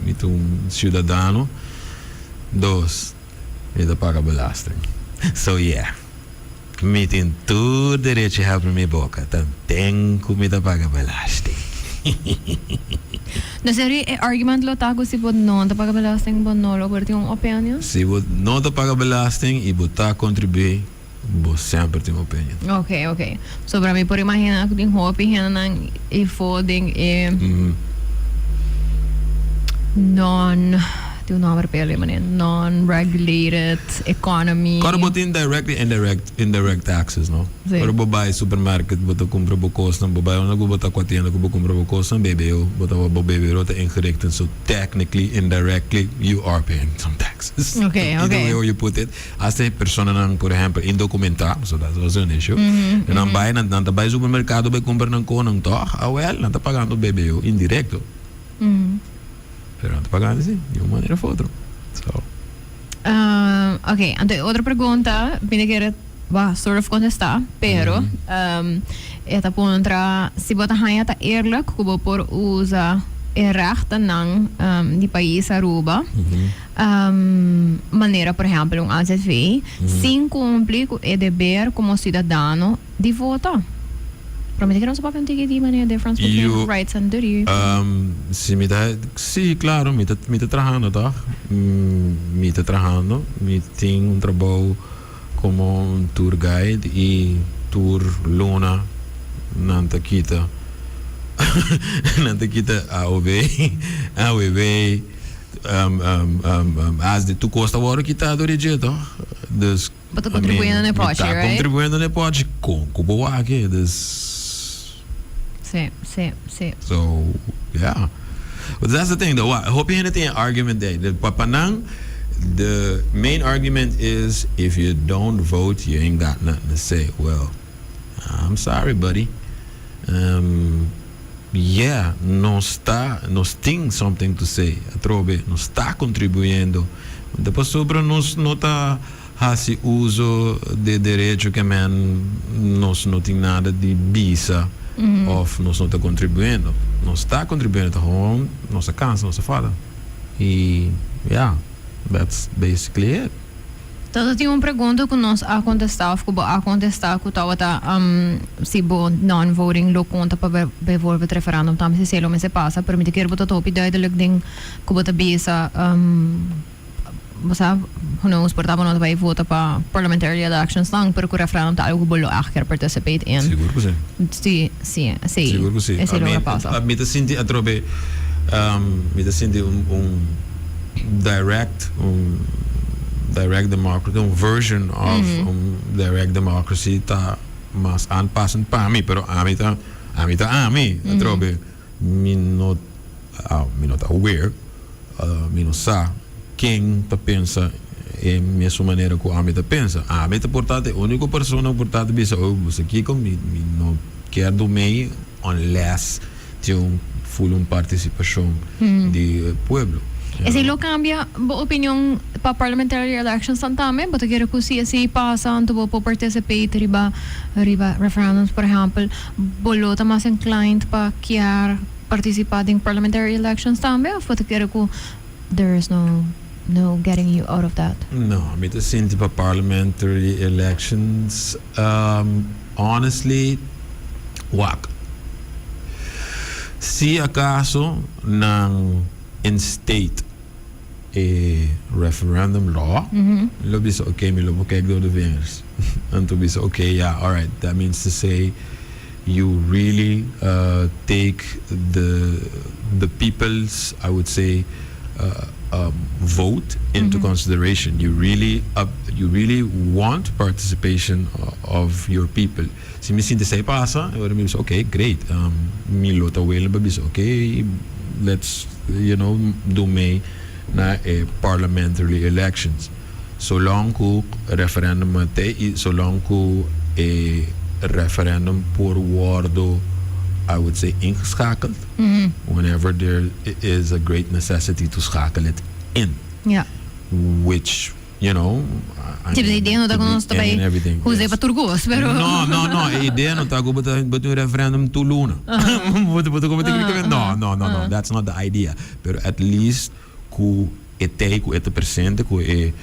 mi ta un ciudadano. Dos, mi ta paga belasting. So yeah, mi tin tur derecho habri mi boca tanten cu mi ta paga belasting. No serio e argument lo ta cu si bo no ta paga belasting bo no lo por tin un opinion? Si bo no ta paga belasting y bo ta contribui, Bo semper tin opinion. Ok, ok. Sobra mi por imagina cu tin hopi hendenan eyfo den e non, tin un nomber p'e manera, non-regulated economy. Ora bo tin direct y indirect, indirect taxes, no? Si. Ora bo bay supermarket bo ta cumpra bo cosnan, bo bay unda cu bo ta cua tienda cu bo cumpra bo cosnan, BBO, bo ta bo BBO ta ingerekend, so technically, indirectly, you are paying some taxes. Ok, ok. Either way how you put it. Hasta e personanan, por ehempel, indocumentá, so that's also an issue, nan bai, nan nan ta bai supermercado bai cumpra nan conan toch, awel, nan ta pagando BBO indirecto. Pero nan ta pagando si, di un manera of otro. So. Ok, anto e otro pregunta, mi ta kere, bah, sort of contestá, pero e ta puntra si bo ta haña ta eerlijk cu bo por usa e rechtennan di pais Aruba. Manera por ehempel un AZV, sin cumpli cu e deber como ciudadano di vota. Pero mi ta kere nos papia un tiki di manera difference between rights and duty. Si mi ta, si claro, mi ta mi ta trahando toch, mi ta trahando, mi tin un trabou como un tour guide y tur luna nan ta kita nan ta kita AOV, AWB. As di tur kos ta wòrdu kitá dor di dje tòg. Dus, Bo ta kontribuyendo na e pòchi, mi ta right? kontribuyendo na e pòchi kon ku bo wak e. Dus. Sí, sí, sí. So, yeah. But that's the thing though, wak, hopi hende tin e argument ei. De, pa nan, the main argument is if you don't vote you ain't got nothing to say. Well, I'm sorry buddy. Yeah, nos ta, nos tin something to say, atrobe, nos ta contribuyendo. Ta pasobra nos no ta haci uso di e derecho ke men nos no tin nada di bisa of nos no ta contribuyendo. Nos ta contribuyendo, ta gewoon nos a cansa, nos a fada. Y yeah, that's basically it. Tata tin un pregunta ku nos a kontestá òf ku bo a kontestá ku tabata si bo non-voting lo konta pa bijvoorbeeld referendum tambe si esei lo mester pasa pero mi ta kere bo ta hopi duidelijk den ku bo ta bisa bo sa who knows por ta bo no ta bai vota pa parliamentary elections nan pero ku referendum ta algo ku bo lo ègt kier participate in. Sigur ku si. Si si esei Sigur ku si. esei lo ora pasa. Mi ta sinti atrobe mi ta sinti un direct un direct democracy, un version of un direct democracy ta mas aanpassend pa mi, pero ami ta ami ta ami, atrobe mi no mi no ta aware, mi no sa ken ta pensa e mesun manera ku ami ta pensa. Ami ta por ta e unico persona ku por ta ta bisa, oh, bo sa kiko, mi mi no kier dumei unless tin un full un partisipashon di e pueblo. Esei lo cambia bo opinion pa parliamentary elections tan tambe? Bo ta kere cu si esei pasa anto bo por participate riba riba referendums por ehempel, bo lo ta mas inclined pa kier participa den parliamentary elections tambe of bo ta kere cu there is no no getting you out of that? No, mi ta sinti pa parliamentary elections honestly wak. Si acaso nan instate. E referendum law, lo bisa okay, mi lo por kijk door de vingers. Anto bisa okay, yeah, alright, that means to say you really take the people's, I would say, vote into consideration. You really want participation of your people. Si mi sinti esey pasa, ora mi bisa okay, great. Mi lo ta willing pa bisa okay, let's do mee na e parliamentary elections. Zolang ku referendum te i zolang ku e referendum por wordo, I would say, ingeschakeld whenever there is a great necessity to schakel it in. Which, I Tipo, e idea no ta cu nos tambe usa pa tur cos, pero No, e idea no ta cu bo ta un referendum tur luna. No, that's not the idea. Pero at least cu e tey cu e ta presente, cu e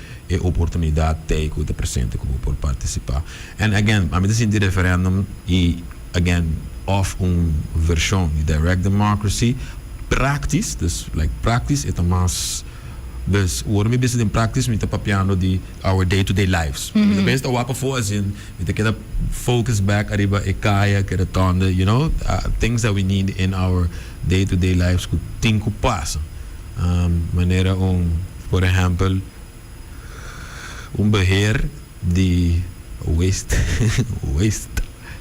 oportunidad tey cu e ta presente cu por participa. And again, ami ta sinti referendum y again of un version di direct democracy practice, dus like practice e ta mas. Dus ora mi bisa den practice, mi ta papiando di our day-to-day lives. Mi ta best wapa fo as in mi ta keda focus back ariba e kaya, keda tonde, things that we need in our day-to-day lives ku tin ku pasa. Manera un, por ehempel, un beheer di waste,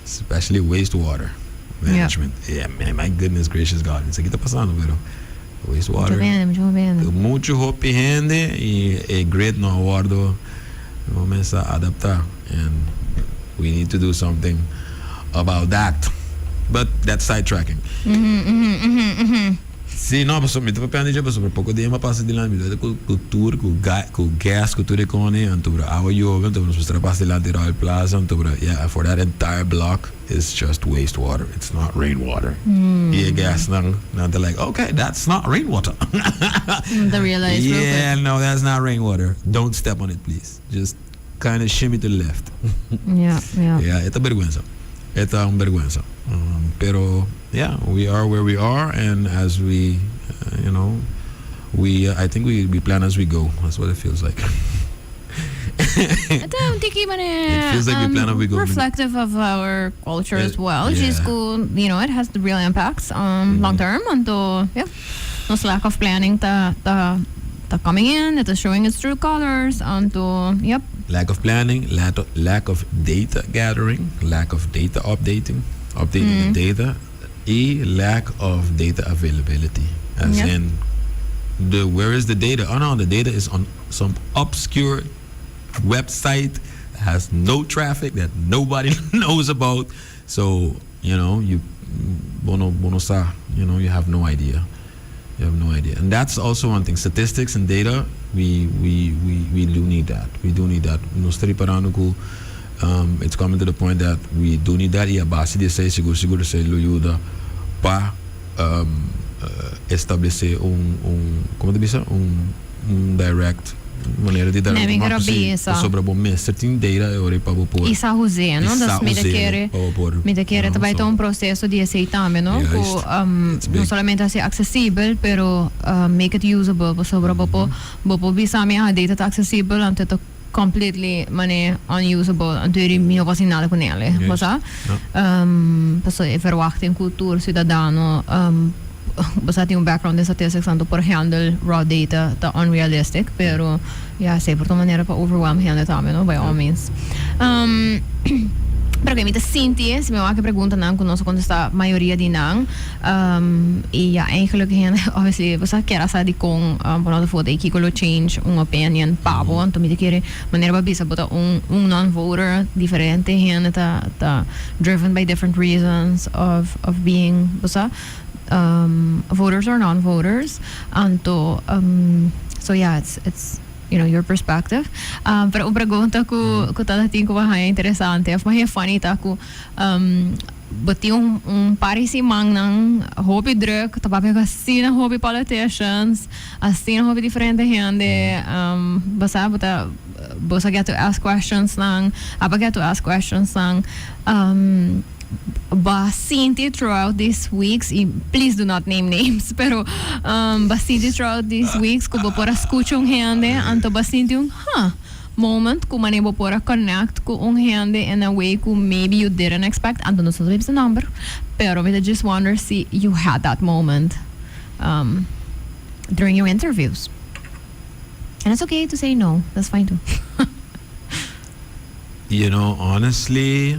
especially wastewater management. Yeah, man, my goodness gracious God. Esaki ta pasando, pero wastewater. Mucho hende, mucho hende. Mucho hopi hende y e grid no a wordo cuminsa adapta and we need to do something about that. But that's sidetracking. Si, no, paso mi ta papiando dje pasobra poco dia mi a pasa dilanti mi ta ku tur ku ku gas ku tur e kone anto bra awa yobe anto nos mester a pasa dilanti Royal Plaza anto bra, yeah, for that entire block is just wastewater, it's not rainwater y e gas nan nan ta like, "Okay, that's not rainwater." The realize real quick. Yeah, no, that's not rainwater, don't step on it, please, just kind of shimmy to the left. Yeah, e ta berguensa. E ta un berguensa. Pero yeah, we are where we are, and as we, you know, we I think we plan as we go. That's what it feels like. Anto, tiki mane, It feels like we plan as we go. Reflective of our culture as well. She's cool, it has the real impacts long term. Anto, yeah, nos lack of planning ta ta ta coming in, it is showing its true colors. Anto, yep. Lack of planning, lack of data gathering, lack of data updating, updating the data, e lack of data availability. As in, the where is the data? Oh no, the data is on some obscure website that has no traffic that nobody knows about. So you bo no bo no sa, you have no idea. You have no idea. And that's also one thing. Statistics and data, we do need that. We do need that. Nos ta riparando ku it's coming to the point that we do need that. I a base di esey, sigur sigur esey lo yuda pa establece un, con ta bisa? Un direct manera di direct Nee, mi democracy. Bisa. Sobre bo mester tin data e ora pa bo por. I sa us'e, no? I sa Dus mi ta us'e kere pa bo por. Mi ta kere tambe un proceso di esey tambe, no? Ku It's big. No solamente asina accesibel, pero make it usable sobre bo por bisa mi a data ta accesibel, anto ta completely mane unusable, anto mi no por nada cu ne. Bo sa? Paso e verwachting cu tur ciudadano bo sa tin un background in statistics anto por handle raw data ta unrealistic, pero ja, esey por ta manera pa overwhelm hende tambe, no? By all means. Pero cu mi ta sinti, si mi wak pregunta nan cu nos a contesta mayoria di nan, y ja, eigenlijk hende, obviously, bo sa kier sa di con bo no ta vota y kico lo change un opinion pa bo, anto mi ta kere manera bo a bisa bo ta un non-voter, diferente hende ta driven by different reasons of being, bo sa, voters or non-voters, anto, so yeah, it's your perspective. Pero un pregunta cu ta tin cu interesante, of mas funny ta cu bo tin un par di siman nan hopi druk, ta papia cu asina hopi politicians, asina hopi diferente hende, bo sa, bo ta bo sa get to ask questions nan, aba get to ask questions nan. Um, B'a sinti throughout these weeks y please do not name names pero um, b'a sinti throughout these weeks ku bo por a skucha un hende anto b'a sinti un huh moment ku manera bo por a connect ku un hende in a way ku maybe you didn't expect, anto nos no ta bisa nomber, pero mi ta just wonder si you had that moment um, during your interviews. And it's okay to say no, that's fine too. Honestly,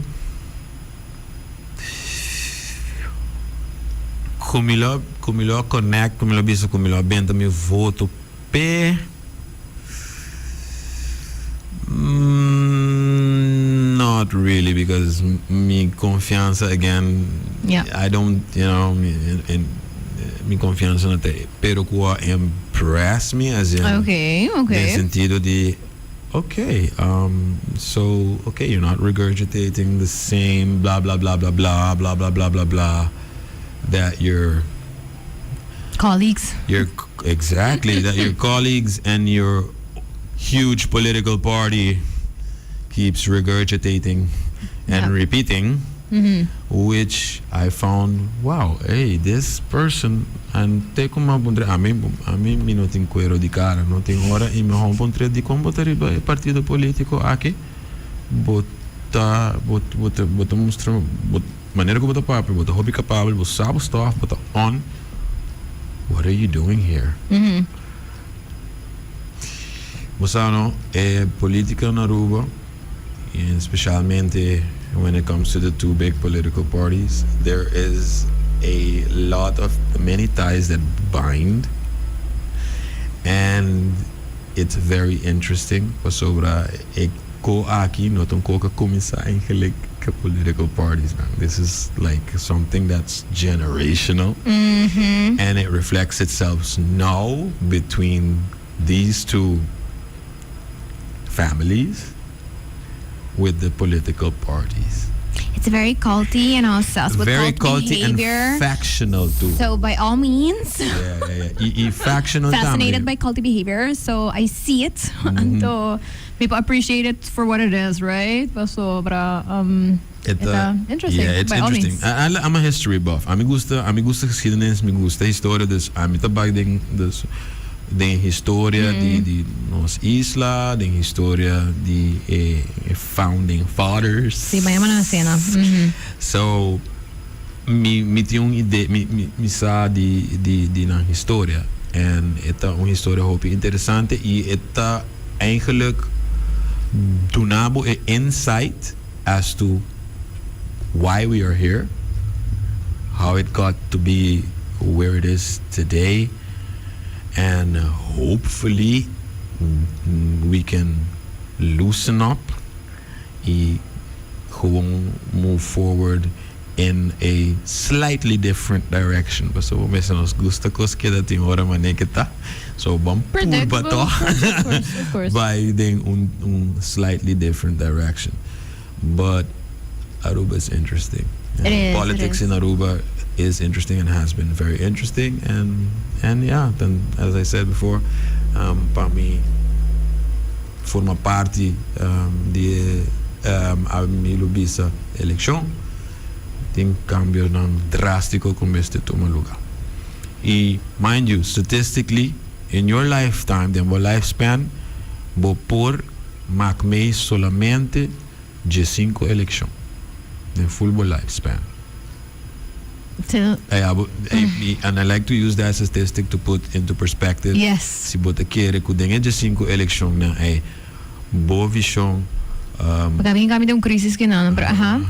ku mi lo connect, ku mi lo bisa, ku mi lo benta mi voto p'e. Not really, because mi konfiansa again, I don't, mi, mi konfiansa no t'ei. Pero ku a impress me as in, den sentido di, okay, so okay, you're not regurgitating the same blah blah blah blah blah blah blah blah blah blah that your colleagues. Your exactly that your colleagues and your huge political party keeps regurgitating and repeating, which I found, wow, hey, this person, and te como puntre ami mi no tin kuero di kara, no tin ora i mi hon puntre di kon bo ta riba e partido polítiko aki, bo ta bo bo ta bo ta mustra bo manera ku bo ta papia, bo ta hopi kapabel, bo sa bo stuff, bo ta on. What are you doing here? Bo sa no, e polítika na Aruba, and especialmente when it comes to the two big political parties, there is a lot of many ties that bind, and it's very interesting pasobra e kos aki no ta un kos ku a kuminsá eigenlijk ku political parties, man. This is like something that's generational, and it reflects itself now between these two families with the political parties. It's very culty and obsessed with very cult culty and behavior. Factional too. So by all means, Yeah. I factional fascinated tambe. By culty behavior, so I see it. Anto people appreciate it for what it is, right? Pasobra It, it's interesting. Yeah, it's by all interesting. means. I'm a history buff. Ami gusta geschiedenis, mi gusta historia, dus ami ta bai den dus den historia di nos isla, den historia di founding fathers. Si, mañana na esena. So mi tin un idea, mi sa di nan historia. En e ta un historia hopi interesante i e ta eigenlijk duna bo e insight as to why we are here, how it got to be where it is today, and hopefully we can loosen up i gewoon move forward in a slightly different direction. So, mes nos gusta kos keda tin ora manera ku ta. So, ban Predictable, purba of course, of course, of course. Bai den un slightly different direction. But Aruba is interesting. It And is, it politics is. in Aruba is interesting and has been very interesting. And yeah, then as I said before, pa mi forma parti di ami lo bisa elekshon, tin kambionan drástiko ku mester tuma lugá. I mind you, statistically, in your lifetime, den bo lifespan, bo por maak mee solamente 5 elekshon. Den full bo lifespan. And I like to use that statistic to put into perspective. Si bo ta kere ku den 5 elekshon nan e bo vishon Pasobra mi tin un krísis ku no, pero aha.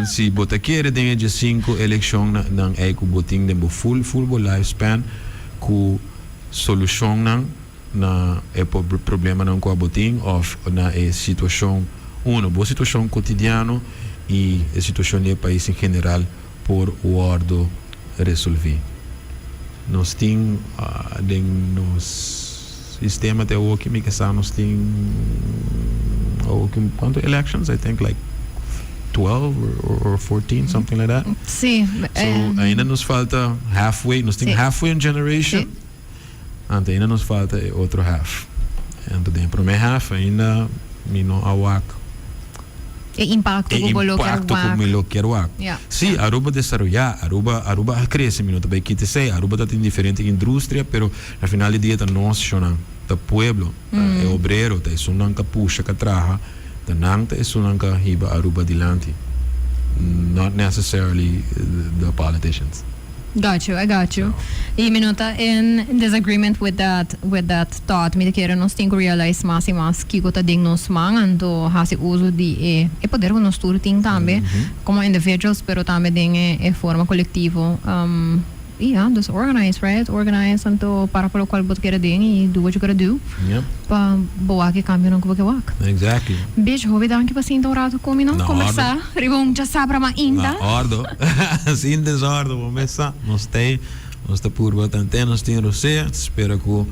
Si bo ta kere den 5 elekshon nan e ku bo tin den bo full bo lifespan ku solushon nan na e problemanan ku bo tin òf na e situashon uno bo situashon kotidiano i e situashon di pais en general por wòrdu resolví. Nos tin den nos sistema te aki mi ke nos tin aki kuantu elections? I think like 12 or 14, something like that. So ainda nos falta halfway, nos tin halfway in generation. Anto ainda nos falta e otro half. Anto den promé half ainda mi no a wak. E impacto E cu bo lo kier impacto cu wak. mi lo kier wak. Ja. Si, Aruba desaroya, Aruba, Aruba a crece, mi no ta bay kita esey. Aruba ta tin diferente industria, pero na final di dia ta nos shonnan, ta pueblo, ta e obrero, ta esunnan ka pusha, ka traha, ta nan ta esunnan ka hiba Aruba dilanti. Not necessarily the politicians. Got you, I got you. Y mi no ta in disagreement with that, with that thought. Mi ta kere nos tin cu realize mas y mas kico ta den nos man, anto haci uso di e, e poder cu nos tur tin tambe, como individuals, pero tambe den e, e forma colectivo. Um, y ja, dus organize, right? Organize, anto para pa locual bo ta kere den y do what you gotta do. Yep. Pa bo wak e cambionan cu bo ke wak. Exactly. Bitch, hopi danki pa sinta un rato cu mi, no? Na Conversa ordo. riba un djasabra mainta. Na ordo. Sin desordo, bo mes sa. Nos t'ei, nos ta purba tant'e nos tin rosea. Spera cu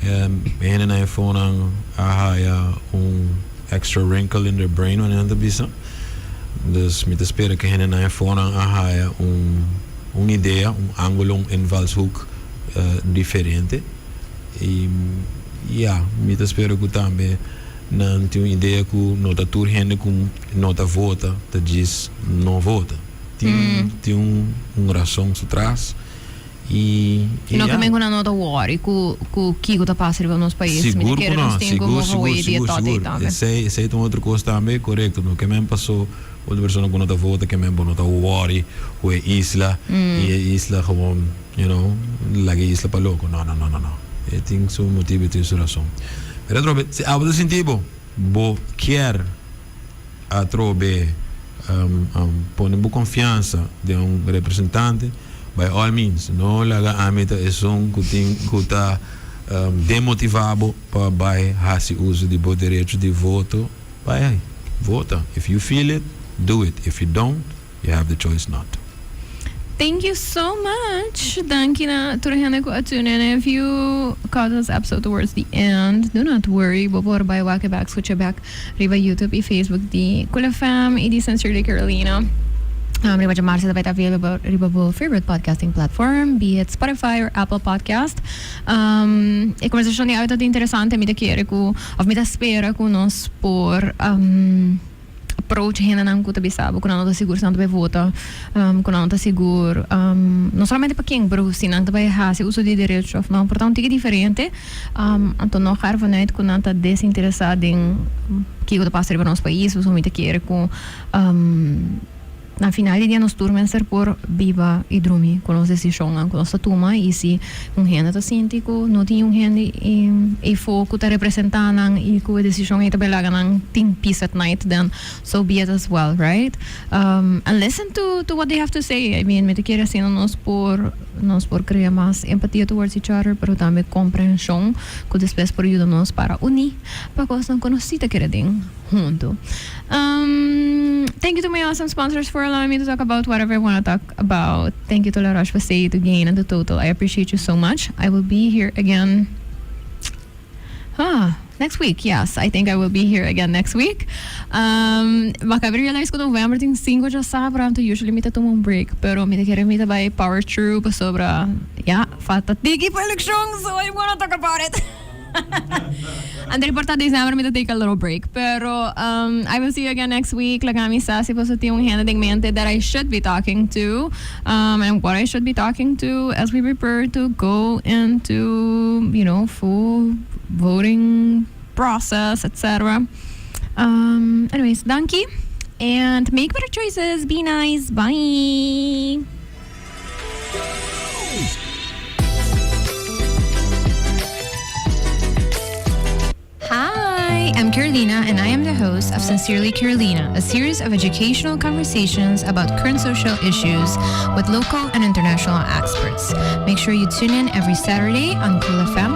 hendenan e fonan a haya un extra wrinkle in their brain, wanneer nan ta bisa. Dus mi ta spera cu hendenan e fonan a haya un un idea, un angulo, un invalshoek diferente. Y ya, mi ta spera cu tambe nan tin un idea cu no ta tur hende cu no ta vota ta djis no vota. Tin tin un un razon su tras y y No ya. ke men cu nan no ta worry cu cu kico ta pasa riba nos pais. Mi ta Sigur kere cu nos no, tin cu sigur move sigur away di e sigur thought ei sigur. tambe. Esey esey ta un otro cos tambe, corecto. No ke men paso otro persona cu no ta vota ke men bo no ta worry cu e isla y e isla gewoon. You know, laga e isla pa loko. No, no, no, no, no. E tin su motibu, e tin su rason. Pero atrobe, si abo ta sinti bo, bo kier atrobe pone bo konfiansa den un representante, by all means, no laga ami ta esun ku tin ku ta demotiva bo pa bai hasi uso di bo derecho di voto. Bai vota. If you feel it, do it. If you don't, You have the choice not to. Thank you so much. Danki na tur hende ku a tune in. If you caught this episode towards the end, do not worry. Bo por bai wak e bek, scucha bek riba YouTube y Facebook di Cool FM y di Sincerely Carolina. Um, riba djamarsa ta bai ta available riba bo favorite podcasting platform, be it Spotify or Apple Podcast. Um, e conversacion di awe ta interesante. Mi ta kere ku, of mi ta spera ku nos por um, approach hendenan ku ta bisa bo ku nan no ta sigur si nan ta bai vota, ku nan no ta sigur no solamente pa ken pero si nan ta bai hasi uso di derecho of no por ta un tiki diferente. Anto no ga ervan uit ku nan ta desinteresá den kiko ta pasa riba nos pais pasobra mi ta kere ku Na final di dia nos tur mester por biba i drumi ku nos desishonnan ku nos ta tuma i si un hende ta sinti ku no tin un hende eifó ku ta representá nan i ku e desishon ei ta bai laga nan tin peace at night then so be it as well right and listen to to what they have to say I mean mi ta kere asina nos por nos por krea mas empatia towards each other pero tambe komprenshon ku despues por yuda nos para uní pa kosnan ku nos si ta kere den. Hunto. Um, thank you to my awesome sponsors for allowing me to talk about whatever I want to talk about. Thank you to La Roche-Posay, to Gain, and to Total. I appreciate you so much. I will be here again. Ah, next week. Yes, I think I will be here again next week. Um, mi a caba di realize cu november tin cinco djasabra, anto usually mi ta tuma un break, pero mi ta kere mi ta bay power through pasobra, ja, falta tiki pa eleccion, so I wanna talk about it. Anto por ta december mi ta take a little break. Pero um, I will see you again next week. Laga mi sa si boso tin un hende den mente that I should be talking to. Um, and what I should be talking to as we prepare to go into, you know, full voting process, etc. Um, anyways, danki. And make better choices. Be nice. Bye. Hi, I'm Carolina, and I am the host of Sincerely Carolina, a series of educational conversations about current social issues with local and international experts. Make sure you tune in every Saturday on Cool FM.